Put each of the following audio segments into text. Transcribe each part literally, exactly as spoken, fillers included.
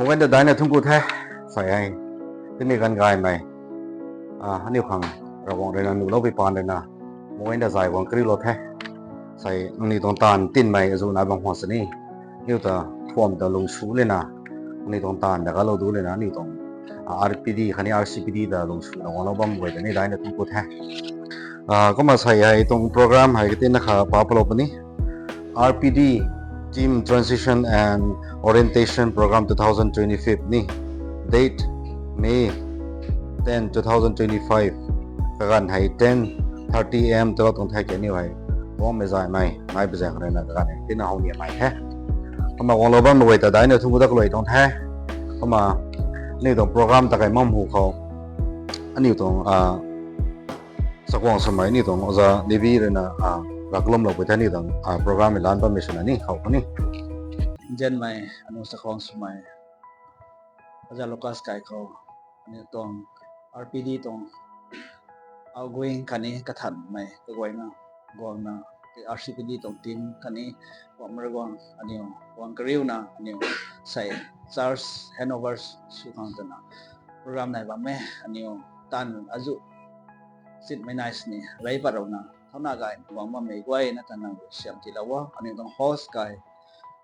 Mungna daina thungku the, sai hei. Tini ganv gaymei. Ah, aniu khang Ravguangc ruina nuhloupui paan ruina. Mungna zay guang kariulou the. Sai, aniu tuang taanv tinmei azuh nai bam khwan sini. Aniu ta phuam ta lungsu lena. Aniu tuang taanv ta galou du lena. Aniu tuang, ah, R P D, khatni R C P D ta lungsu na guanglou bam guay ta ni daina thungku the. Ah, kumna sai hei tuang program hei katina kha pa palou puni. R P D, Team Transition and Orientation Program two thousand twenty-five ni. Date, May ten, two thousand twenty-five. Kaganv hei ten thirty A M ta lou tuang the kaniw hei. Bom mei zay mei, nai pezang ruina kaganv hei. Tina how ni mei the. Kumna guanglou bam guay ta daina thungku da kalui tuang the. Kumna aniu tuang program ta kai mam hu khou. Aniu tuang, ah, sakuang swmei ni tuang oja Devi ruina, ah, raklumlou pui the ni tuang, ah, program hei lan permission ni khou puni. Nzianmei, anu sakuang swmei. Oja Lucas kai khou, aniu tuang R P D tuang outgoing khatni kathanmei kaguayna, guangna, R C P D tuang team khatni, guang mara guang, aniu, guang kariuna, aniu, sai, church handover sw khang twna, program nai bam e, aniu, taanv azuh, sitmei nai sini, rey pat rouna, thauna gay, guang bammei guayna ta nang siam tiilou o, aniu tuang host kai,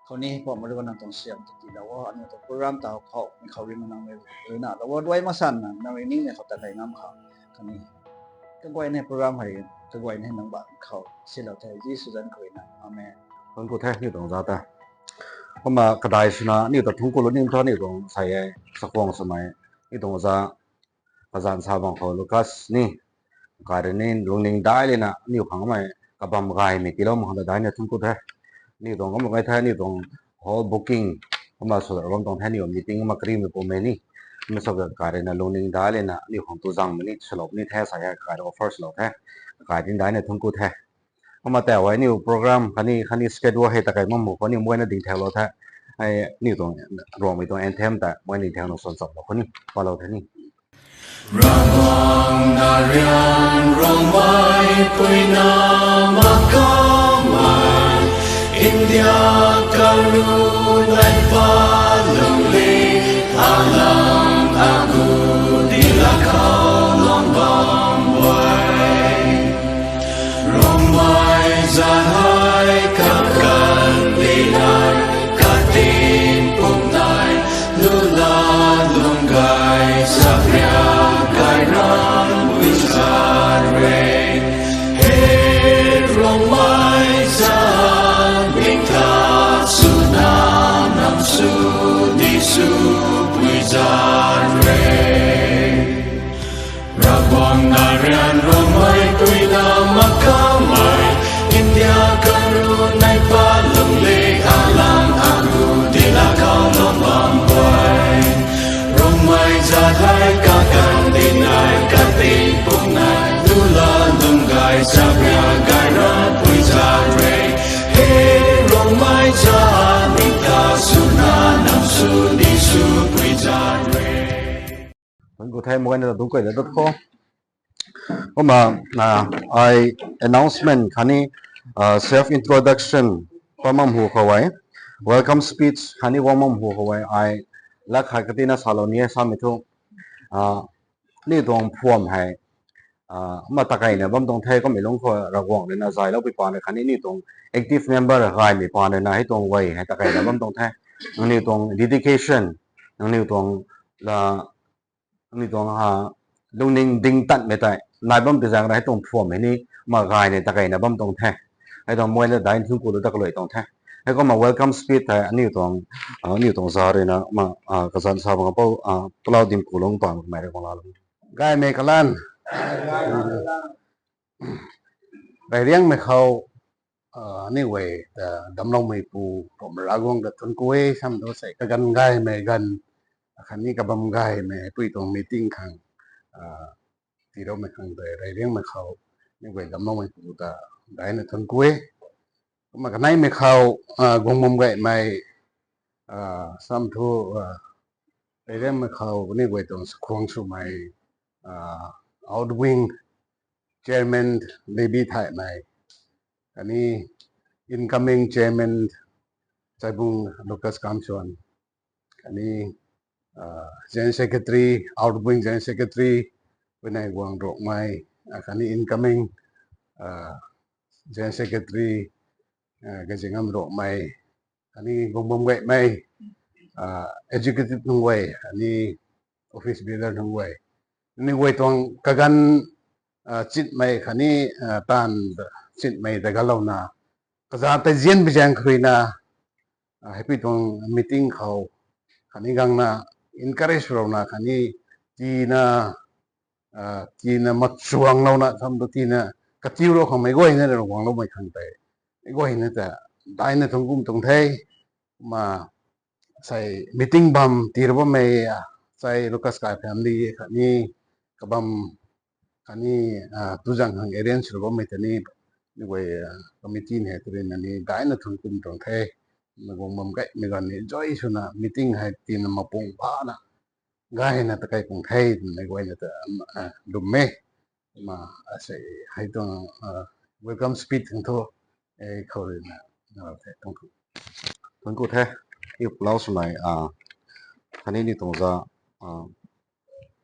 khou ni, pam mara guang nang tuang siam tiilou o, aniu tuang program ta khou, mi khou rui nang rui na, lou o, duai masan na, nang rui ningmei khou ta kai ngam khou, khatni, kaguayna program hei, kaguayna nang bam khou, silou the, Jisu zanc khou na. Amen. Thungku the, aniu tuang oja ta. Kumna kadai swna, aniu ta thungku lou ning thu, aniu tuang sai hei, sakuang swmei, aniu tuang oja, kazanc sa bang khou Lucas ni, kai rui ni lungning dai lena, aniu khang mei, kabam gaymei tiilou mak khang ta daina thungku the. Aniu tuang kumna kai the, aniu tuang hall booking, kumna swlou bam tuang the, aniu meeting kumna karimei pumei ni. Kumna sa kai ruina lungning dai lena, aniu khang tu zangmei ni, swlou ni the, sai hei kai rui offer swlou the. Kai tin daina thungku the. Kumna tei hei aniu program khatni, khatni schedule hei ta kai mam hu khou ni mungna ding thaulou the. Hei aniu tuang Ruangmei tuang anthem ta mungna ding thauna suan chamlou khou ni palou the ni. Ravguangc na rian Ruangmei puina makamei, India karunei palungli, alang agu di lakhou lung bam guay. Ruangmei zat hei kaganv dinai, kating pumnai, lula lung gay, sakria gay rampui zat re. He Ruangmei zat, ning ta swna nam sw di swpui zat re. Ravguangc na rian Ruangmei puina makamei, India karunei palungli, alang agu di lakhou lung bam guay. Ruangmei zat hei kaganv dinai, kating pumnai, lula lung gay, sakria gay rampui zat re. He Ruangmei zat, ning ta swna nam sw di swpui zat re. Thungku the, mungna dungc kai da dat khou. Kumna, ah, ai announcement khatni, ah, self introduction pa mam hu khou e. Welcome speech khatni guang mam hu khou e. Ai lak khat katina salou ni e samei thu. Ah, aniu tuang phuam hei, ah, kumna takaina bam tuang the, kummei lungc khou Ravguangc ruina zayloupui paan rui khatni aniu tuang active member gaymei paan ruina hei tuang guay hei takaina bam tuang the. Aniu tuang dedication, aniu tuang la, aniu tuang ha, lungning ding tanmei tei nai bam tei zaeng rui hei tuang phuam hei ni, kumna gayna takaina bam tuang the. Hei tuang mungna daina thungku lou da kalui tuang the. Hei kumna welcome speech hei aniu tuang, ah, aniu tuang za ruina, kumna, ah, kazanc sa bang pou, ah, Palau Dimkulung paan kamei rui guang laalou. Gaymei kalan. Reyriangmei khou, ah, aniu guay ta damcloumeipu, pam Ravguangc ta thungku e, sam thu sei kaganv gaymei ganv, khatni kabam gaymei pui tuang meeting khang, ah, tiiloumei khang tei reyriangmei khou, aniu guay damcloumeipu ta daina thungku e. Kumna kaneimei khou, ah, guang bam gaymei, ah, sam thu, ah, reyriangmei khou aniu guay tuang sakhwang swmei, ah, outgoing chairman Levi Thaymei, khatni incoming chairman Chaibung Lucas Kamsuan, khatni General Secretary, outgoing General Secretary, Puinei Guang Rokmei, khatni incoming General Secretary, Gazingam Rokmei, khatni Gongbam Gaymei, executive nunc guay, khatni office bearer nunc guay, nunc guay tuang kaganv chitmei khatni taanv chitmei ta galouna, kaza tei zian bizaeng kharuina, hei pui tuang meeting khou khatni gangna encourage swlouna khatni tina, tina machuanglouna sam tu tina katiu ro khang meic guayna Ravguangc loumei khang tei, meic guayna ta daina thuanc kum tuang the. Kumna sei meeting bam tii ra bammei, sei Lucas Kai family khatni kabam khatni tuzang khang arrange ra bammei ta ni, meic guay committee ni hei tw ruina ni daina thuanc kum tuang the. Mei Gongbam Gaymei ganv ni enjoy swna meeting hei tina mapung bana gayna ta kai pung the twmei guayna ta lwm e. Kumna sei hei tuang welcome speech khang thu khou ruina thuanc ku the. Iu pulou swmei khatni ni tuang za,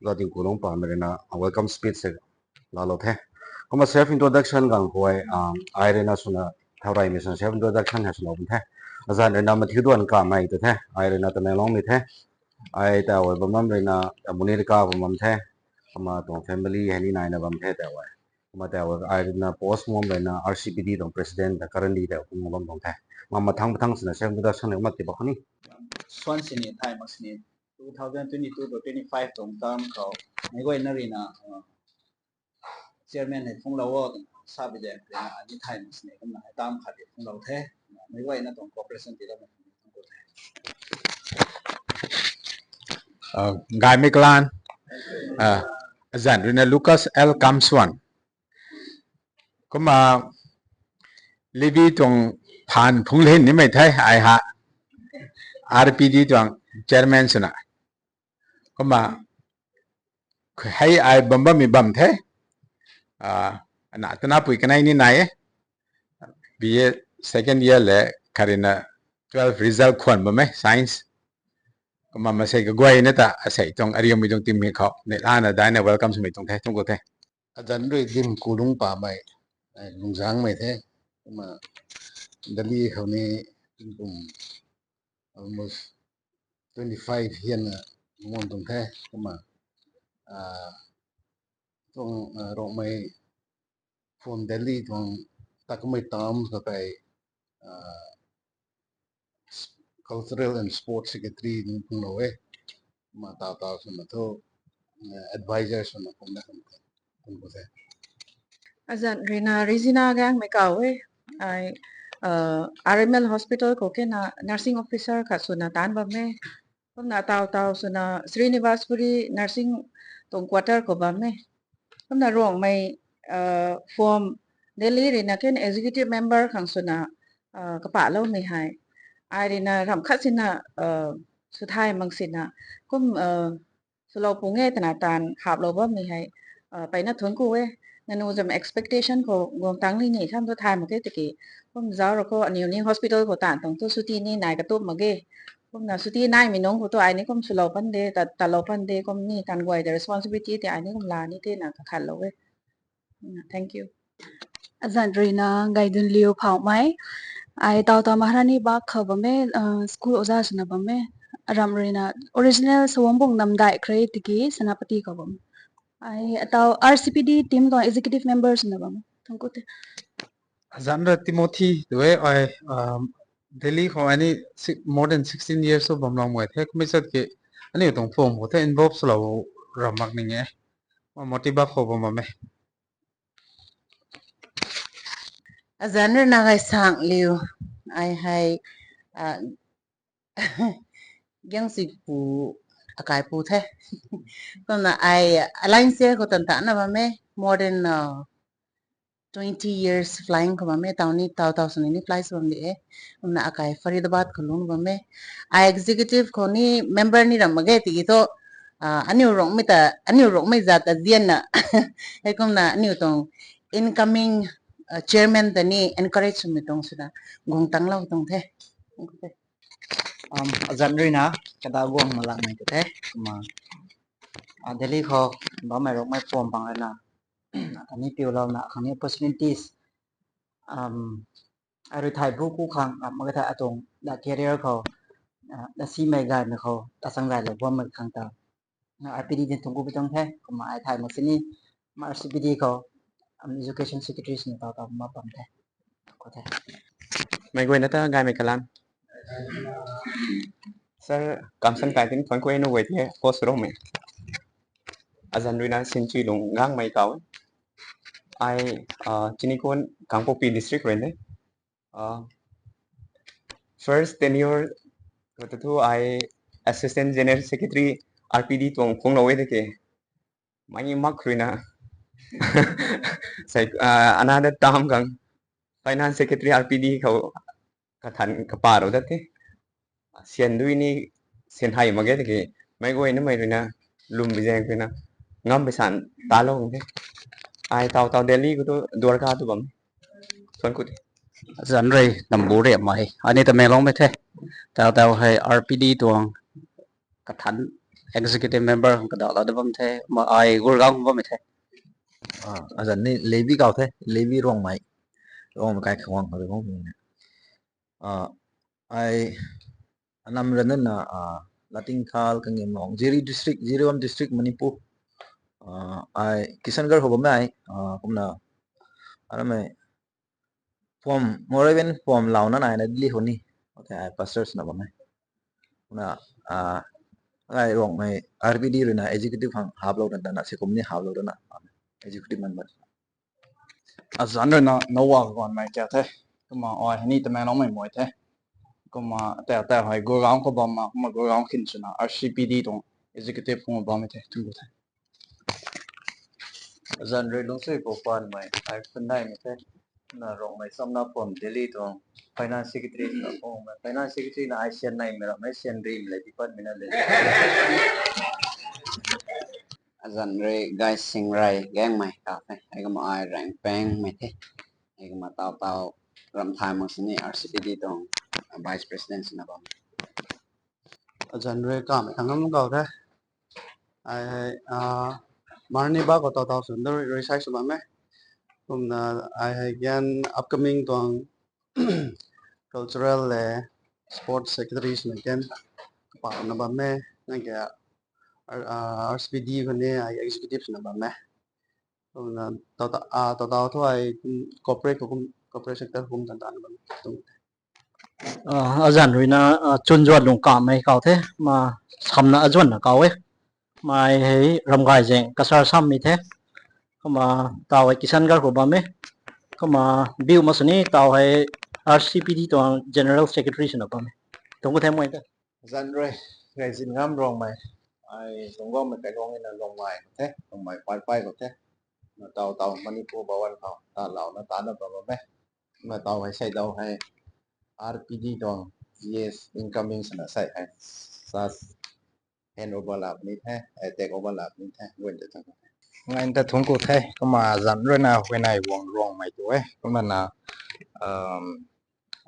za Dingkulungc Pamei ruina welcome speech se laalou the. Kumna self introduction gang khou ai ruina swna thau reymei swna self introduction hei swlou bam the. Azanc ruina Mathiu Duan Kamei tu the, ai ruina Tamenglongmei the. Ai ta ai bam bam ruina Munirka bam bam the. Kumna tuang family hei ni naina bam the ta ai. Kumna ta ai ruina post bam ruina R C P D tuang president ta currently ta kum bam tuang the. Kumna mathang mathang swna self introduction ni mak ti bak khou ni. Swan sini thai mak sini two thousand twenty-two to twenty-five tuang term khou meic guayna ruina chairman hei phungclou o twna sa bi de, ruina ni thai mak sini kumna hei term khat di phungclou the. Meic guayna tuang cooperation tiiloumei khang ni thuanc ku the. Gaymei kalan, azanc ruina Lucas L Kamswan. Kumna Levi tuang phaan phungc lin nimei the ai ha, R P D tuang chairman swna. Kumna hei ai bam bammei bam the. Ana tana pui kanei ni nai e. B A second year le kharuina twelve result khwan bam e science. Kumna masei kaguayna ta asei tuang ariumei tuang team hei khou neihla na daina welcome swmei tuang the, thuanc ku the. Azanc rui Dingkulungc Pamei, Lungzangmei the. Kumna Delhi khou ni tingkum almost twenty-five hianna mun tuang the. Kumna tuang Rongmei from Delhi tuang takmei term khou tei Cultural and Sports Secretary nunc phungclou e. Kumna taw taw swna thu advisor swna kumna kan the. Azanc ruina Regina Gangmei kaw e. Ai R M L Hospital khou kena nursing officer khat swna taanc bam e. Kumna taw taw swna Srinivaspuri nursing tuang quarter khou bam e. Kumna Rongmei form Delhi ruina kena executive member khang swna kapahloumei hei ai ruina ramh khat sina swthai mak sina kum swlou pung e twna taanv haplou bammei hei mpeyna thuanc ku e. Nanu zam expectation khou guang tangc ni ni sam thu thay mak khe tiki kum zauc ra khou aniw ni hospital khou taanv tuang thu chutti ni nai katup mak ge. Kumna chutti naimei nungc khou thu ai ni kum swlou pan de, ta talou pan de, kum ni taanv guay de responsibility tei ai ni kum la ni thena kakhatlou e. Thank you. Azanc ruina Gaidunliu Phaumei. Ai Taw Taw Maharani Bagh khou bam e, school oja swna bam e. Aramh ruina original Sawangpung Namdai Khrey tiki Senapati khou bam. Ai ataw R C P D team tuang executive member swna bam e. Thuanc ku the. Azanc rui Timothy tu e, ai Delhi khou ai ni more than sixteen years tu bamlou mak the. Kummei chat ki aniu tuang form khou the involve swlou ram mak ning e. Moti Bagh khou bam bam e. Azanc ruina Gaisang Liu, ai hei Gangsipu akaipu the. Kumna ai Alliance khou tan tana bam e, more than twenty years flying khou bam e, taw ni taw taw swna ni fly sw bam de e. Kumna akai Faridabad khou lungc bam e. Ai executive khou ni member ni ram mak ge tiki thu aniu Rongmei ta, aniu Rongmei zat ta zianna heikumna aniu tuang incoming chairman ta ni encourage swmei tuang swna guang tanglou tuang the. Um, azan ruina kada guang malak mei tu the, kumna, ah, Delhi khou bammei Rongmei phuam bang ruina, khatni piulouna khatni opportunities, um, arui thai bu ku khang, ah, mak thai atuang da career khou, ah, da simei gaymei khou ta chang gaylou bammei khang ta, ah, R P D din thungku pi tuang the, kumna ai thay mak sini, ma R C P D khou, um, education secretary sini tau tau ma bam the. Khou the. Mei guayna ta gaymei kalam. Sir, kamsan kai tin thuan kuay nu guay the, host Rongmei. Azan ruina Sinchui Lung Gangmei kau. Ai, ah, Chinikon, Kangpokpi district rui the. Ah, first tenure khou tu thu ai Assistant General Secretary R P D tuang phunglou e the ke. Mei mak ruina. Sai, ah, another term khang Finance Secretary R P D khou kathan kaparou dat the. Sian dui ni sian hei mak ge the ke. Mei guayna mei ruina lwm bi zaeng ruina ngam peisan talou the. Ai tau tau Delhi khou tu Dwarka tu bam. Thuan ku the. Azan rui nambu riamei. Ani Tamenglongmei the. Tau tau hei R P D tuang kathan executive member khang kadalou da bam the. Ma ai Gurgaon khang bammei the. Ah, azan ni Levi kau the, Levi Rongmei. Rongmei kai khwang khou Rongmei. Ah, ai anam rana na, ah, Latingthal, Kangimlong, Jiri district, Jiribam district, Manipur. Ah, ai Kishangarh khou bammei, ah, kumna, aramei phuam, Moravian phuam launa nai na Delhi khou ni. Okay, ai pastors na bammei. Kumna, ah, ai Rongmei R P D ruina executive khang haplou na, na sikum ni haplou na, executive member. Azan ruina Noah Ganmei kau the. Kumna ai hei ni Tamenglongmei mei the. Kumna tau tau hei Gurgaon khou bam ma, kumna Gurgaon khin swna R C P D tuang executive khou bammei the, thungku the. Azan rui Lungchui Poupanmei, ai Phundaimei the. Na Rongmei Chamna Phuam Delhi tuang Finance Secretary na Phuam, Finance Secretary na ai sian naimei ramei, sian rimei le department na le. Azan rui Gaisingrai Gangmei kau the. Ai kumna ai Rangpengmei the. Ai kumna tau tau Ramthai mak sini R C P D tuang, ah, Vice President swna bam. Azan rui Kamei Thangam kau the. Ai hei, ah, Marni ba khou tau tau swn da rui, rui sai sw bam e. Kumna ai hei gan upcoming tuang cultural le sports secretary swna gan kapana bam e. Nang ke, ah, R C P D khou ni ai executive swna bam e. Kumna tau tau, ah, tau tau thu ai kum corporate khou kum, corporate sector kum tan tan bam e. Ah, azan ruina, ah, Chunzuan Lungkamei kau the, ma Samna Azuanna kau e. Mei hei Ramgay zaeng Kasar Sammei the. Kumna tau hei Kishangarh khou bam e. Kumna biu mak sini tau hei R C P D tuang General Secretary swna bam e. Thungku the mei ta. Azan rui Gaizin Ngam Rongmei. Ai Lunggammei Kailong ina Lungmei the, Lungmei Paipai khou the. Na tau tau Manipur Bhawan khou talouna tana bam e. Na tau hei seidau hei R P D tuang G S incoming swna sei hei sa hand over lap ni the, ai take over lap ni the, guan ta thungku the. Ngai ta thungku the, kumna azan ruina Huayney Guang Rongmei tu e, kumna na, um,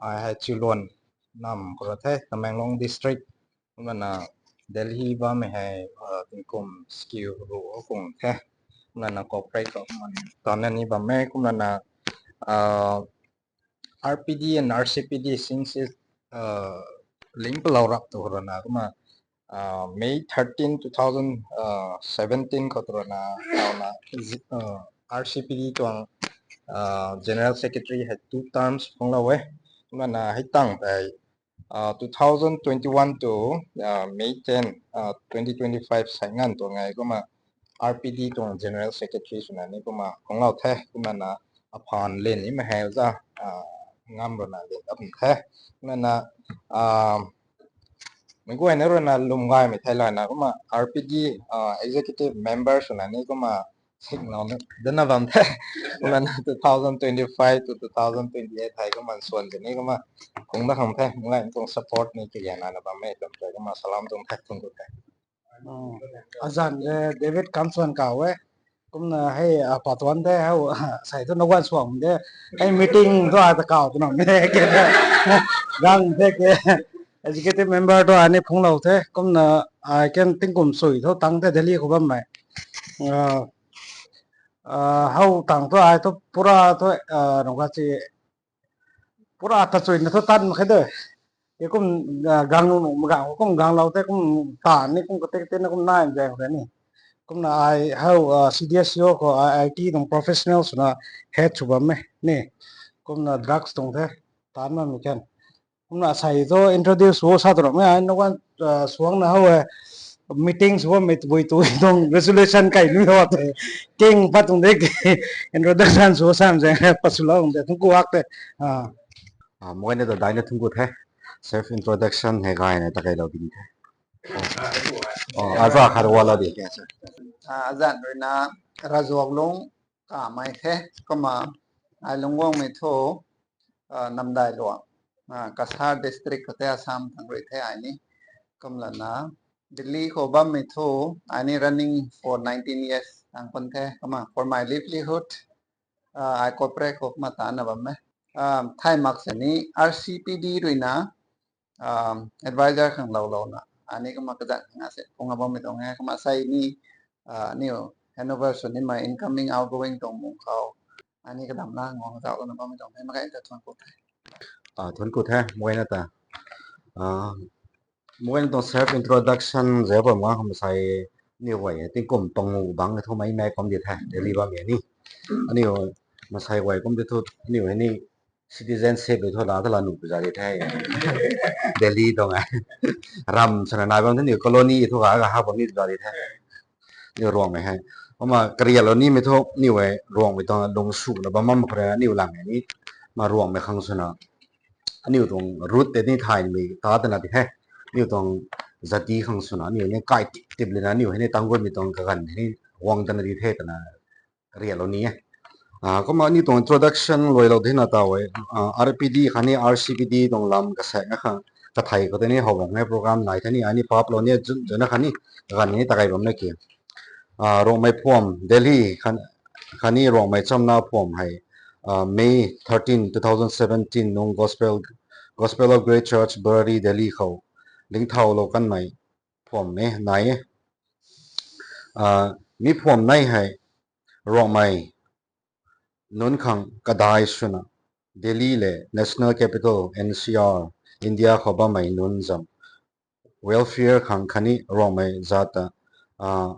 ai hei Chulon nam khou rui the, Tamenglong district, kumna na Delhi bammei hei, uh, tingkum skill ru kung the, kumna na corporate khou kumna tanna ni bam e, kumna na, uh, R P D and R C P D since it, uh, link palou rap tu rana kumna, uh, May thirteen, two thousand seventeen khou tu rana, tauna, uh, R C P D tuang, uh, General Secretary hei two terms phunglou e. Kumna na hei tang tei, uh, two thousand twenty-one to, uh, May ten, uh, twenty twenty-five sai ngan tuang e kumna R P D tuang General Secretary swna ni kumna phunglou the, kumna na aphan len ni mei hei za, ah, ngam rana len dap the. Kumna na, ah, mei guayna ruina lwm gaymei thei lana kumna R P D, ah, executive member swna ni kumna singlouna dana bam the. Kumna na two thousand twenty-five to two thousand twenty-eight hei kumna swan ni kumna kung da khang the. Mei guayna tuang support ni kagena na bam e, tum the kumna salam tuang the, thungku the. Oh, azan, eh, David Kamsuan kau e. Kumna hei, ah, patuan the, hei, sai thu na guan suang de. Hei meeting thu a ta kau tu nam de, ke de. Gang de ke. Executive member thu ai ni phungclou the, kumna ai kan tingkum sui thu tang the Delhi khou bammei. Ah, ah, how tang thu ai thu pura thu, ah, nung kha si pura ta chuina thu tan mak khe de. Ke kum, ah, gang nu nu gang kum ganglou the kum ta ni kum kate kate na kum nai zaeng the ni. Kumna ai how, ah, C D S C O khou I I T tuang professional swna head sw bam e ni. Kumna drugs tuang the tan bammei kan. Kumna asei thu introduce sw sa tu ram e, ai nunc kan, ah, suangna how e, meeting sw bammei tabui tu tuang resolution kai ni ho te. King pat tuang de introduction sw sam zaeng he pat swlou de thungku hak te. Ah. Ah, mui na ta daina thungku the. Self introduction hei gayna ta kailou di the. Oh, aza khat wa la di. Ah, azan ruina Razuaklung Kamei the, kumna ai lungc guangmei thu, ah, Namdailuang, ah, Cachar district khou tei Assam thangc rui the ai ni. Kumlana Delhi khou bammei thu ai ni running for nineteen years tang pun the, kumna for my livelihood, ah, ai corporate khou kumna tana bam e. Ah, thai mak sini R C P D ruina, um, advisor khang loulouna ai ni kumna kazanc nga se phungc a bammei tuang e, kumna sei ni, ah, aniu handover sw nimei incoming outgoing tuang mung khou ai ni kadam la guang zauclouna bammei tuang the, mak khe ta thuanc ku the. Ah, thuanc ku the, mui na ta. Ah, mui na tuang self introduction ze bam nga khou masei aniu guay tingkum pangu bang thu mei mei kum di the, Delhi bammei ni. Aniu masei guay kum di thu aniu hei ni citizenship thu la ta la nuh pu za di the. Delhi tuang e. Ram swna nai bam the, aniu colony thu ga ga ha bam ni za di the. Aniu Ruangmei hei. Kumna karialou nimei thu aniu e Ruangmei tuang lung suna bam bam khou rui aniu lang e ni. Ma Ruangmei khang swna aniu tuang root tei ni thaymei ta tana di the. Aniu tuang jati khang swna aniu ni kai tip tip lina aniu hei ni Tangkhulmei tuang kaganv hei ni guang tana di the twna rialou ni e. Ah, kumna aniu tuang introduction luailou dina ta e, ah, R P D khatni R C P D tuang lam kasaek na khang kathei khou tei ni how bam e program nai the ni, ai ni paplou ni zun, zun na khatni, kaganv ni ta kai bam na ki. Ah, Ruangmei phuam Delhi khan, khatni Ruangmei chamna phuam hei, ah, May thirteen, two thousand seventeen nung Gospel, Gospel of Grace Church Brewery Delhi khou lingthaulou kanmei phuam e nai e. Ah, mi phuam nei hei Ruangmei nunc khang kadai swna Delhi le National Capital N C R, India khou bammei nunc zam welfare khang khatni Ruangmei zat ta, ah,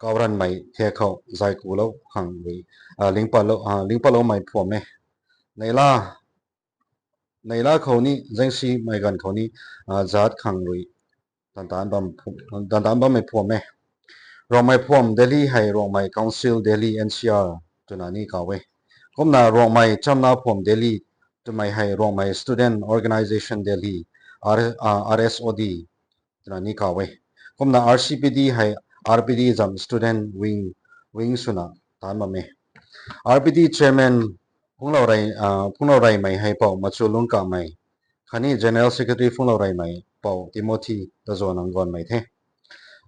kauranmei the khou zay kulou khang rui, ah, lingpatlou, ah, lingpatloumei phuam e. Neihla, neihla khou ni zangsimei ganv khou ni, ah, zat khang rui dantan bam, dantan bammei phuam e. Ruangmei phuam Delhi hei Ruangmei Council Delhi N C R twna ni kaw e. Kumna Ruangmei chamna phuam Delhi twmei hei Ruangmei Student Organisation Delhi, R, ah, R S O D twna ni kaw e. Kumna R C P D hei R P D zam student wing, wing swna tan bam e. R P D chairman phungclou rei, ah, phungclou reymei hei Pou Machulung Kamei khatni General Secretary phungclou reymei Pou Timothy Tazuanang Gonmei the.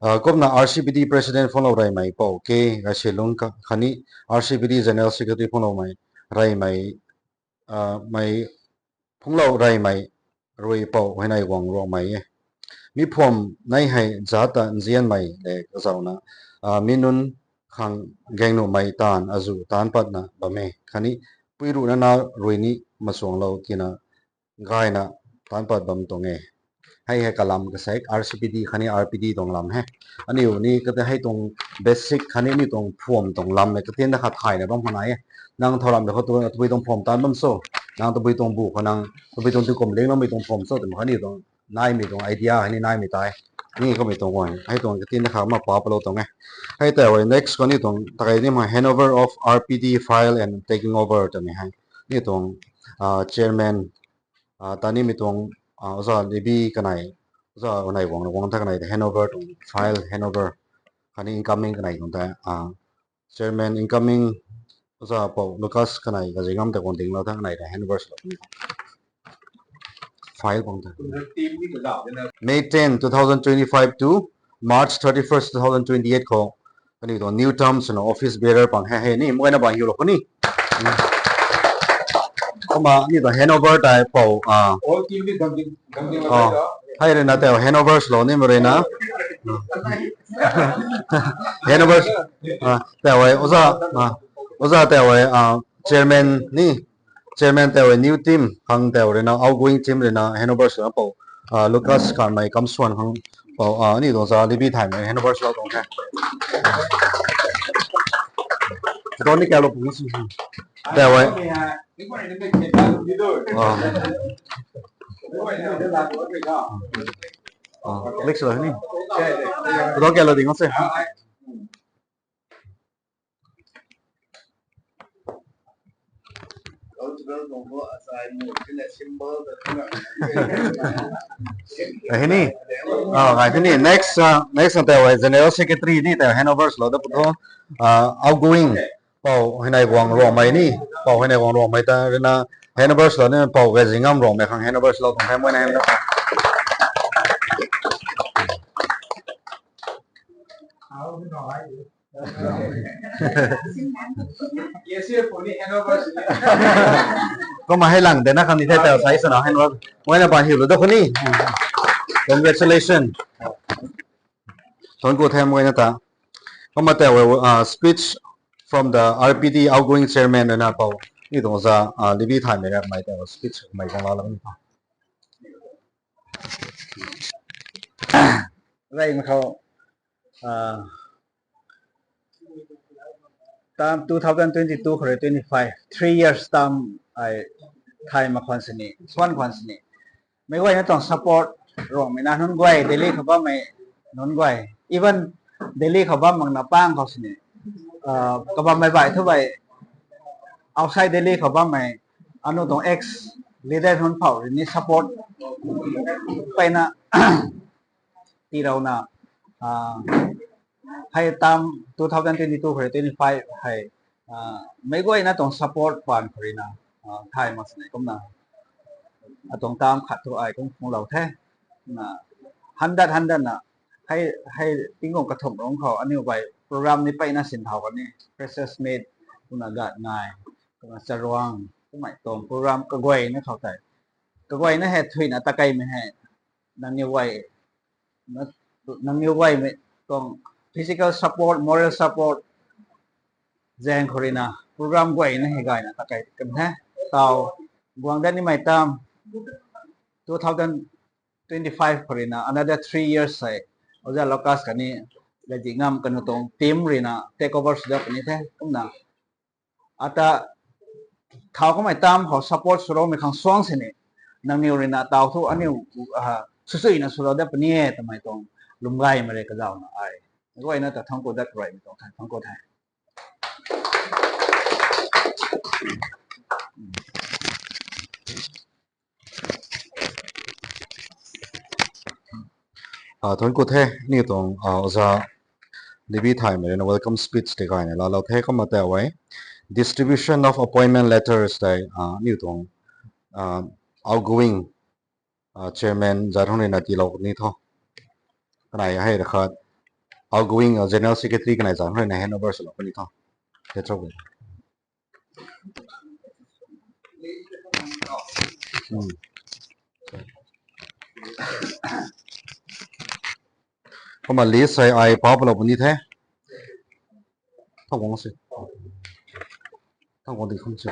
Ah, kumna R C P D president phungclou reymei Pou K Gaiselung Ka-, khatni R C P D General Secretary phungcloumei reymei, ah, mei phungclou reymei rui Pou Huayneiwang Ruangmei e. Mi phuam nei hei zat ta nzianmei le kazauna, ah, mi nunc khang gaengnuhmei taanv azuh taanc patna bam e khatni pui ruhna na rui ni machuanglou tina gayna taanc pat bam tuang e. Hei hei kalam kasaek R C P D khatni R P D tuang lam he. Aniu ni kata hei tuang basic khatni aniu tuang phuam tuang lam e katin da khat thayna bam khana e. Nang thau lam de khou tu, tabui tuang phuam taanc bam cho, nang tabui tuang bu khou nang tabui tuang tingkum lingloumei tuang phuam cho twmei khatni tuang naimei tuang idea hei ni naimei tei. Ni khoumei tuang guay hei tuang katin da khat ma paplou tuang e. Hei tei hei next khou ni tuang takai ni ma handover of R P D file and taking over twmei hei. Ni tuang, ah, chairman, ah, tanimei tuang, ah, oza Levi kanei, oza Huayneiwang, Wang ta kanei ta handover tuang file handover khatni incoming kanei tuang ta, ah, chairman incoming oza Pou Lucas kanei kazingam ta guang dinglou ta kanei ta handover swlou. File bang ta. May ten, two thousand twenty-five to March thirty-first, two thousand twenty-eight khou kaniw tuang new term swna office bearer pang he, hei ni mui na bang hiulou khou ni. Kumna ni tuang handover tei pou, ah, All team ni gamding, gamding oh, hai rui na tei handover swlou nimei rui na. Handover, ah, tei, oza, ah, oza tei, ah, chairman ni, chairman tei new team khang tei rui na, outgoing team rui na handover swlou pou, ah, Lucas Kanmei Kamsuan khang pou, ah, ni tuang za Libi Thaymei handover swlou tuang the. Don ni kalo pung si. Tei, ah, ah, click swlou ni. Don kalo ding se. Hei ni. Ah, hei ni. Next, ah, next na tei general secretary ni tei handover swlou da pu tho. Ah, outgoing. Pou Huayneic Guang Ruangmei ni. Pou Huayneic Guang Ruangmei ta rui na handover swlou ni, Pou Gazingam Ruangmei khang handover swlou tuang the mei na handover. Kumna hei lang de na khang ni the tei sai swna handover. Mei na ban hiu lu da khou ni. Congratulations. Thuanc ku the mei na ta. Kumna tei, ah, speech from the R P D outgoing chairman rui na pou ni tuang za, ah, Libi Thaymei rui mei tei speech mei guang la la ni ta. Rei mei khou, ah, term two thousand twenty-two khou rui twenty-five, three years term ai thay mak khwan sini, swan khwan sini. Meic guayna tuang support Ruangmei na nunc guay, Delhi khou bammei nunc guay, even Delhi khou bam mak na pang khou sini, ah, kabammei baih thu baih, outside Delhi khou bammei, anu tuang ex leader nunc phou rui ni support peyna tiilouna, ah, hei term two thousand twenty-two khou rui twenty-five hei, ah, meic guayna tuang support paan khou rui na, ah, thay mak sini kumna. Atuang term khat thu ai kum phunglou the. Na, handat handat na, hei, hei tingkum kathumh rung khou aniu guay program ni peyna sin thau kan ni. Freshers Meet, kumna Gatngai, kumna Charuang, kummei tuang program kaguayna khou tei. Kaguayna hei thuina takeimei hei, nangniw guay, na, nangniw guaymei tuang physical support, moral support zaeng khou rui na, program guayna hei gayna takei kan the. Tau, guang dat nimei term two thousand twenty-five khou rui na, another three years hei, oza Lucas khatni Gazingam kanu tuang team rui na take over sw dat puni the. Kumna, ata thau kamei term khou support swloumei khang suang sini, nangniw rui na tau thu aniu, ah, swsuina swlou dat puni e twmei tuang lwm gaymei rui kazauhna ai guayna ta thuanc ku dat rui mei tuang the, thuanc ku the. Ah, thuanc ku the, aniu tuang, ah, oza Libi Thaymei rui na welcome speech tei gayna laalou the. Kumna tei, distribution of appointment letters tei, ah, aniu tuang, ah, outgoing, ah, chairman zat hung rui na tiilou ni tho. Kanei hei rakhat outgoing, ah, general secretary kanei zat hung rui na handover swlou ni tho. Tei tho. Kumna list hei ai pau palou puni the. Thang guang si. Thang guang di khum si.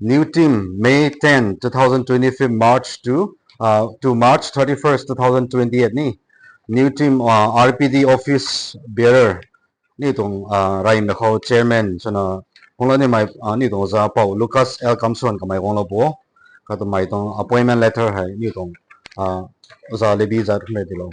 New team, May ten, two thousand twenty-five, March to, uh, to March thirty-first, two thousand twenty-eight ni. New team, uh, R P D office bearer. Ni tuang, ah, reymei khou chairman swna guanglou nimei, ah, ni tuang oza pou Lucas L Kamsuan kamei guanglou bo. Katumei tuang appointment letter hei ni tuang, ah, oza Libi zat hei tiilou.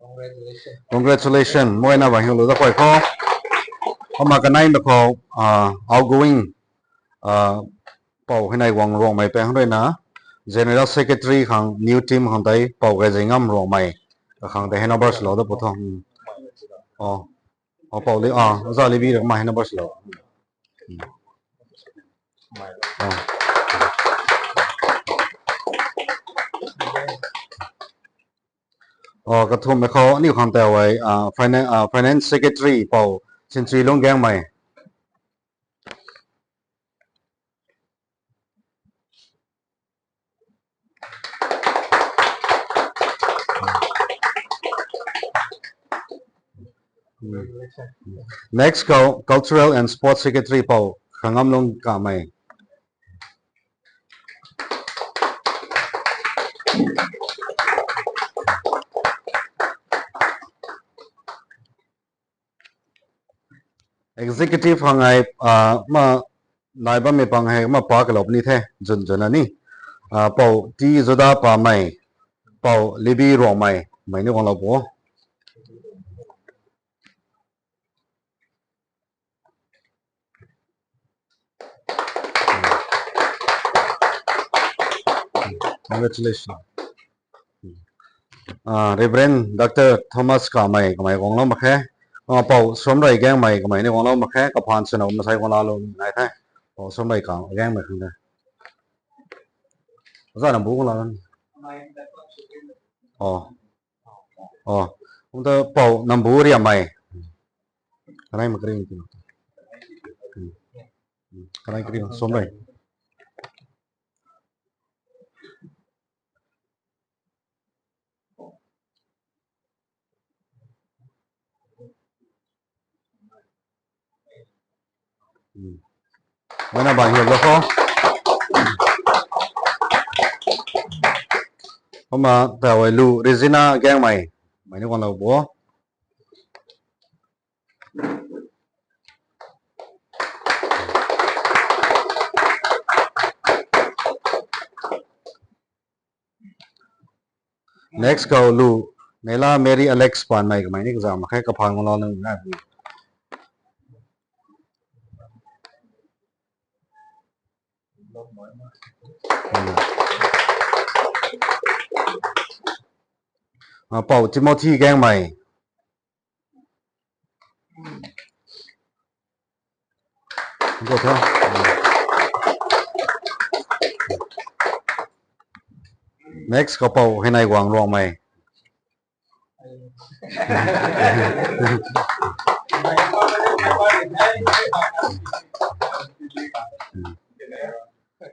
Congratulations. Congratulations. Mei na bang hiu lu da khuay khou. Kumna kaneimei khou, ah, outgoing, ah, pou Huayneic Guang Ruangmei pang rui na, General Secretary khang, new team khang tei, pou Gazingam Ruangmei, kakhang tei handover swlou da pu tho. Hmm. Oh. Pau, pau li, ah, oja Libi rui kamei hei number swlou. Hmm. Ah. Oh, kathumhmei khou aniu khang tei hei, ah, finan-, ah, finance secretary pau Sinchi Lunggaengmei. Next khou cultural and sports secretary pau Khangamlung Kamei. Executive khang hei, ah, ma nai bammei pang hei ma pa kalou puni the, zun zun na ni. Ah, pau T Juda Pamei, pau Libi Ruangmei, mei ni guanglou bo. Congratulations. Ah, Reverend Doctor Thomas Kamei, kamei guanglou mak khe. Ah, pau Suamrei Gaengmei, kamei ni guanglou mak khe. Kaphaan swna masei guanglou nai the. Pau Suamrei Ka-, Gaengmei khang de. Oja Nambu guanglou. Oh. Oh. Kum ta pau Nambu Riammei. Kanei mak kari ti. Hmm. Hmm. Kanei kari Suamrei. Hmm. Mei na bang hiu lo kho. Kumna tei hei Lu Regina Gaengmei. Mei ni guanglou bo. Next khou Lu Neila Mary Alex Panmei, kamei ni kazauh mak khe, kaphaan guanglou nung na. Ah, pau Timothy Gaengmei. Next khou pau Heinai Guang Ruangmei.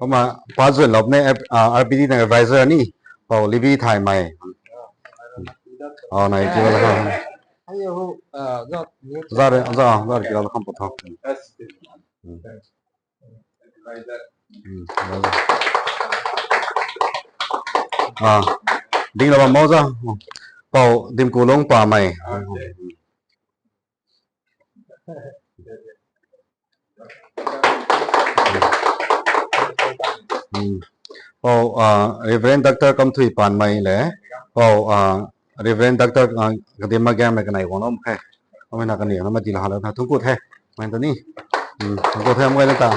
Kumna pa zun lou ne, ah, R P D na advisor ni, pau Libi Thaymei. Oh, nai ti la. Zar, zar, zar ki la kham patho. Hmm. Ah, ding la bam mo za. Pau Dimkulung Pamei. Hmm. Pau, ah, Reverend Doctor Kamthui Panmei le. Pau, ah, Reverend Doctor, ah, Kadima Gaengmei kanei guanglou mak khe. Kamei na kaniw na mati la halou na thungkut the. Mei ta ni. Hmm, thungkut the mei na ta.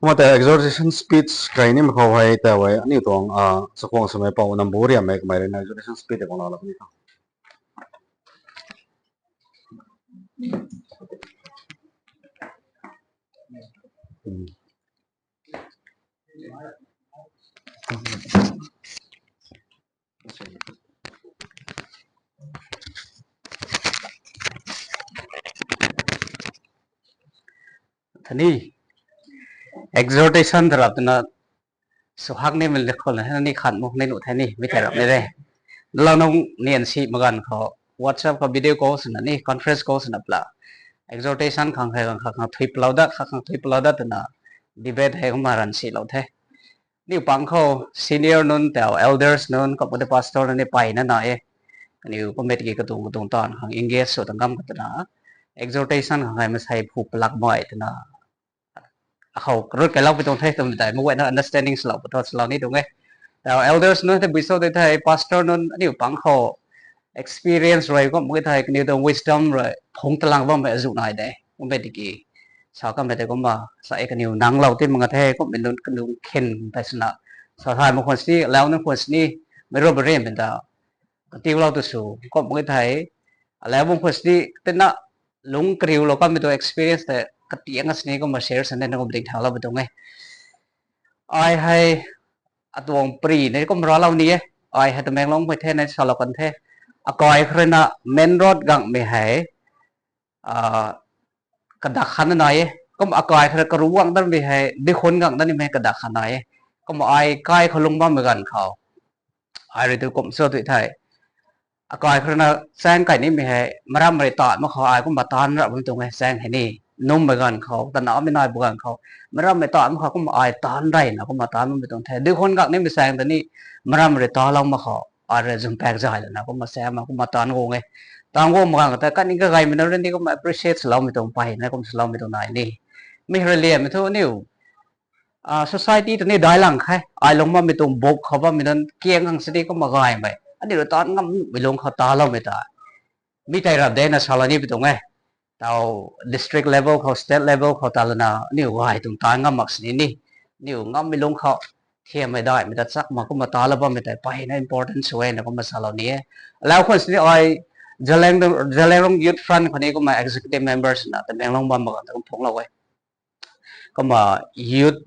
Kumna tei exhortation speech kai nimei khou hei tei hei aniu tuang, ah, chakhwang swmei pau Nambu Riammei kamei rui na exhortation speech tei guanglou la puni tho. Hmm. Thani, exhortation tarap twna, suhak ni min le khol na ni khan mo ni nu thani, mi thei rap ni re. Lau nung ni N C magan khou, WhatsApp khou video call swna ni, conference call swna pla. Exhortation khang khai khang khang thui plau dat, khang khang thui plau dat twna, debate hei kumna ran si lou the. Niw pang khou senior nunc tau elders nunc, kum kata pastor nunc ni payna nai e. Kaniw committee ki katuang katuang taanv khang engage sw tang kam kata na, exhortation khang khai masei phu palak mai twna. Akhou karut kailou pi tuang the twmei tei, maguayna understanding swlou pu tho swlou ni tuang e. Tau elders nunc tei bui sou tei thei, pastor nunc aniw pang khou experience rui kum mak thei, kaniw tuang wisdom rui phungc talang bammei azuh nai de. Kummei tiki, sa kammei tei kumna, sa e kaniw nang lou ti mak the, kummei nunc kaniw khin tei swna. Sa thay mak khwan sini, lau nunc khwan sini, mei rui ba rim ta. Katiulou tu sw, kum mak thei, Alauc bam khou sini tina lungc kariulou kanmei tuang experience tei katiang a sini kumna share sw ni na kum ding thauloumei tuang e. Ai hei atuang pri ni kum raclou ni e. Ai hei Tamenglong mei the na salou kan the. Akai khou rui na main road gangmei hei kadak khat na nai e. Kum akai khou rui karuc guang danmei hei Dikhun gang danimei kadak khat nai e. Kumna ai kai khou lungc bammei ganv khou ai rui tu kum sw tui the. Akai khou rui na chaeng kai nimei hei maram rui taanv mak khou ai kumna taanc rap bam tuang e chaeng hei ni. Nummei ganv khou, tanamei nai bu ganv khou, maram rui taanv mak khou kumna ai taanc reyna kumna taanc bammei tuang the. Dikhun gang nimei chaeng ta ni maram rui talou mak khou ai rui zunpaek zay lana kumna chaeng kumna taanc guang e. Taanc guangmei ganv khou ta kani kagaymei nunc rui ni kumna appreciate swloumei tuang peyna kum swloumei tuang nai ni. Mi hei rui liammei thu aniu society ta ni dailang khe, ai lungc bammei tuang buk khou bammei nunc kiang khang sini kumna gaymei aniu rui taanc ngam nuhmei lungc khou taloumei ta mi tei rap de na salou ni pi tuang e. Tau district level khou, state level khou ta lana aniu gay tuang taanc ngam mak sini ni, aniu ngammei lungc khou thiammei daihmei ta chak mak kumna talou bammei tei peyna important sw e na kumna salou ni e. Alau khwan sini ai Zeliangrong Youth Front khou ni kumna executive members na Tamenglong bam mak ganv ta kum phunglou e. Kumna youth,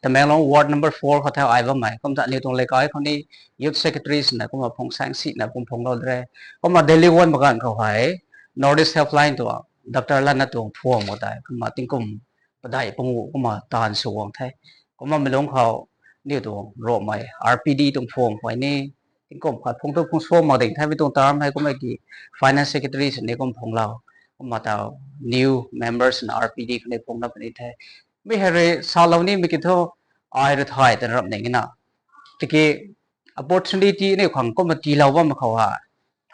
Tamenglong ward number four khou thau ai bammei kumna aniu tuang leikai khou ni youth secretary swna kumna phung saeng sina kum phunglou de. Kumna Delhi guan mak ganv khou hei North East Helpline tuang Doctor Lana tuang phuam khou tei kumna tingkum padeih pangu kumna taanv sw guang the. Kumna mei lungc khou aniu tuang Rongmei R P D tuang phuam khou ni tingkum khat phung tu phung suam mak ding the. Mi tuang term hei kumna ki finance secretary swni kum phunglou, kumna tau new members na R P D khou ni phungna puni the. Mi hei rui salou nimei ki thu ai rui thay tan rap ning na. Tiki opportunity aniu khang kumna tiilou bammei khou ha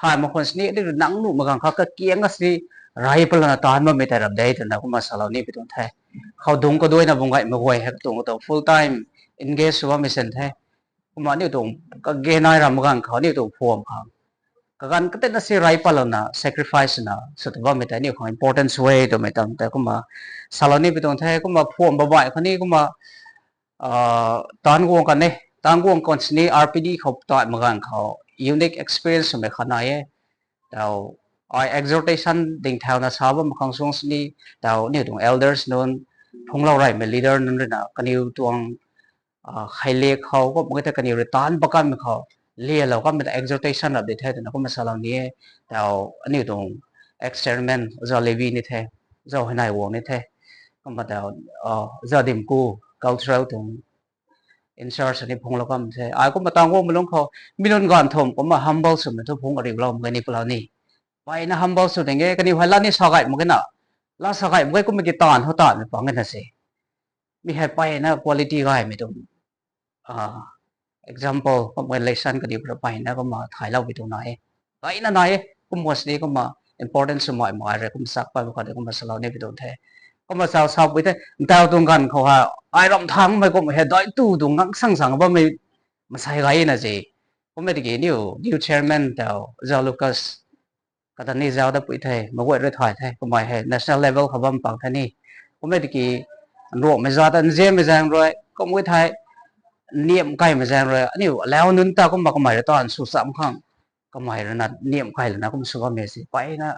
thay mak khwan sini aniu rui nang nuhmei ganv khou kakiang a sini rey palana taanc bammei tei rap de twna kumna salou ni pi tuang the. Khou dungc kaduaina bung gaymei guay hei katuang katuang full time engage sw bammei sin the. Kumna aniu tuang kage nai ram ganv khou aniu tuang phuam khang kaganv katina si rey palouna sacrifice na sw tu bammei tei aniu khang important sw e twmei tam tei kumna salou ni pi tuang the. Kumna phuam babai khou ni kumna taanc guang kan e. Taanc guang kan sini R P D khou taih mak ganv khou unique experience swmei khat nai e. Tau ai exhortation ding thauna sa bam khang suang sini tau aniu tuang elders nunc, phunglou reymei leader nunc rui na kaniw tuang kheiliak khou kum kata kaniw rui taanc pakanmei khou lialou kanmei ta exhortation rap di the twna kumna salou ni e. Tau aniu tuang ex chairman Zau Levi ni the, Zau Heinai Guang ni the, kumna tau Zau Dimku cultural tuang in-charge ni phunglou kam the. Ai kumna taanc guangmei lungc khou mi nunc ganv thum kumna humble swmei thu phung ariulou mak ni palou ni. Peyna humble sw ding e, kaniw hei lat ni sa gay mak na, lat sa gay mak e kumna ki taanv hou taanvmei pang na se. Mi hei peyna quality gaymei tuang example kumna lesson kaniw khou peyna kumna thayloupui tuang nai e. Gayna nai e, kumna sini kumna important swmei mak rui kumna sak pamei khou de kumna salou ni pi tuang the. Kumna sa sapui the, ntau tuang ganv khou ha ai ram thangmei kumna hei daic tu tuang ngang sang sang bammei masai gay na se. Kumna tiki aniu new chairman tau Zau Lucas kata ni zau da pui the, maguay rui thay the, kumna hei national level khou bam pang the ni. Kumna tiki nruakmei za ta nzianmei zaeng rui kumna thei niamh kaimei zaeng rui aniu alau nunc ta kumna kamei rui taanv sw cham khang kamei rui na niamh kai lana kum sw bammei se peyna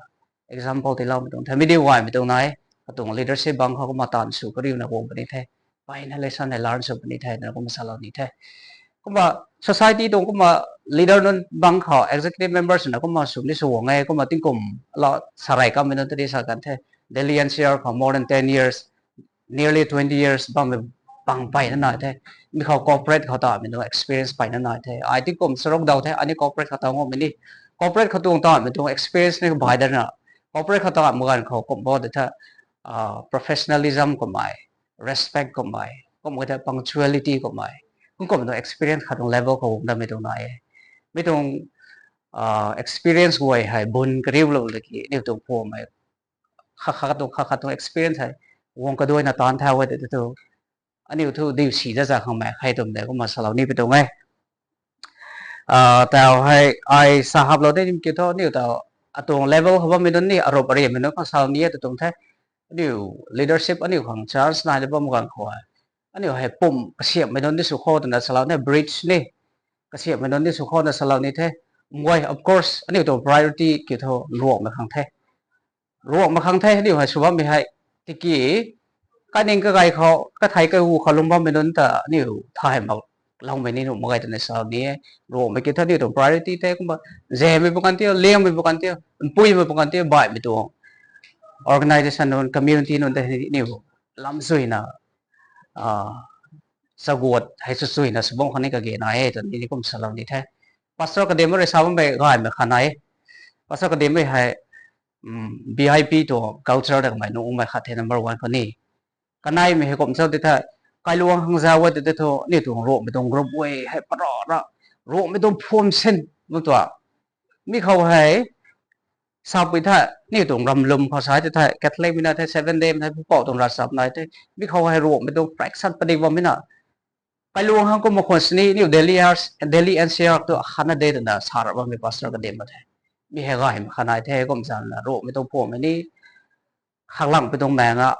example tiiloumei tuang the. Mi di gaymei tuang nai, katuang leadership bang khou kumna taanv sw kariuna guang puni the, peyna lesson hei learn sw puni the twna kumna salou ni the. Kumna society tuang kumna leader nunc bang khou executive members na kumna sw ni sw guang e. Kumna tingkum la sarei kammei nunc ta di sa kan the, Delhi N C R khou more than ten years, nearly twenty years bammei pang peyna nai the. Mi khou corporate khou tamei tuang experience peyna nai the. Ai tingkum charuk dau the, ani corporate khou ta ngumei ni, corporate khou tuang tamei tuang experience ni bai dana corporate khou ta mak ganv khou kum bo de the, professionalism kummei, respect kummei, kum kata punctuality kummei, kum kum tuang experience khat tuang level khou guang damei tuang nai e. Mi tuang experience guay hei bun kariulou laki aniu tuang phuammei khat khat tuang khat khat tuang experience hei guang kaduaina taanc thau e tei tu aniu thu diu si za za khangmei khe twmei de kumna salou ni pi tuang e. Tau hei ai sa haplou de nim ki thu aniu tau atuang level khou bammei nunc ni arup ariammei nunc khang salou ni e tu tuang the. Aniu leadership aniu khang chance nai de bam ganv khou aniu hei pum kasiamhmei nunc ni sw khou twna salou ni, bridge ni kasiamhmei nunc ni sw khou na salou ni the. Mei guay, of course, aniu tuang priority kiu thu Ruangmei khang the. Ruangmei khang the, aniu hei sw bammei hei. Tiki, kaning kagay khou, kathei kahu khou lung bammei nunc ta, aniu thay mak loumei ni nuh mak ge twna sa ni e. Ruangmei kiu thu aniu tuang priority the, kumna, zemei bu kan tiu, liangmei bu kan tiu, mpuimei bu kan tiu, baihmei tuang organization nunc, community nunc tei aniu lam zuina, ah, chaguat hei sw zuina sw bam khang ni kage nai e twna ni kum salou ni the. Pastor Kadem rui sa bammei gaymei khat nai e. Pastor Kadem hei, um, V I P tuang culture ta kamei nunc mei khat the number one khou ni. Kaneimei hei kum cho ti the, kailuang khang zau e ti the thu, aniu tuang Ruangmei tuang group guay hei para ra, Ruangmei tuang phum sin, mu tua. Mi khou hei, sapui the, aniu tuang ramlum khou sa ti the, Catholic mei na the, Seventh Day mei na the, pupouc tuang ravchap nai the, mi khou hei Ruangmei tuang fraction padik bammei na. Kailuang khang kumna khwan sini, aniu Delhi, Delhi N C R tu akhatna de twna sa ra bammei Pastor Kadem the. Mi hei gaymei khat nai the, kum zana Ruangmei tuang phum mei ni, khaklangpui tuang maeng a,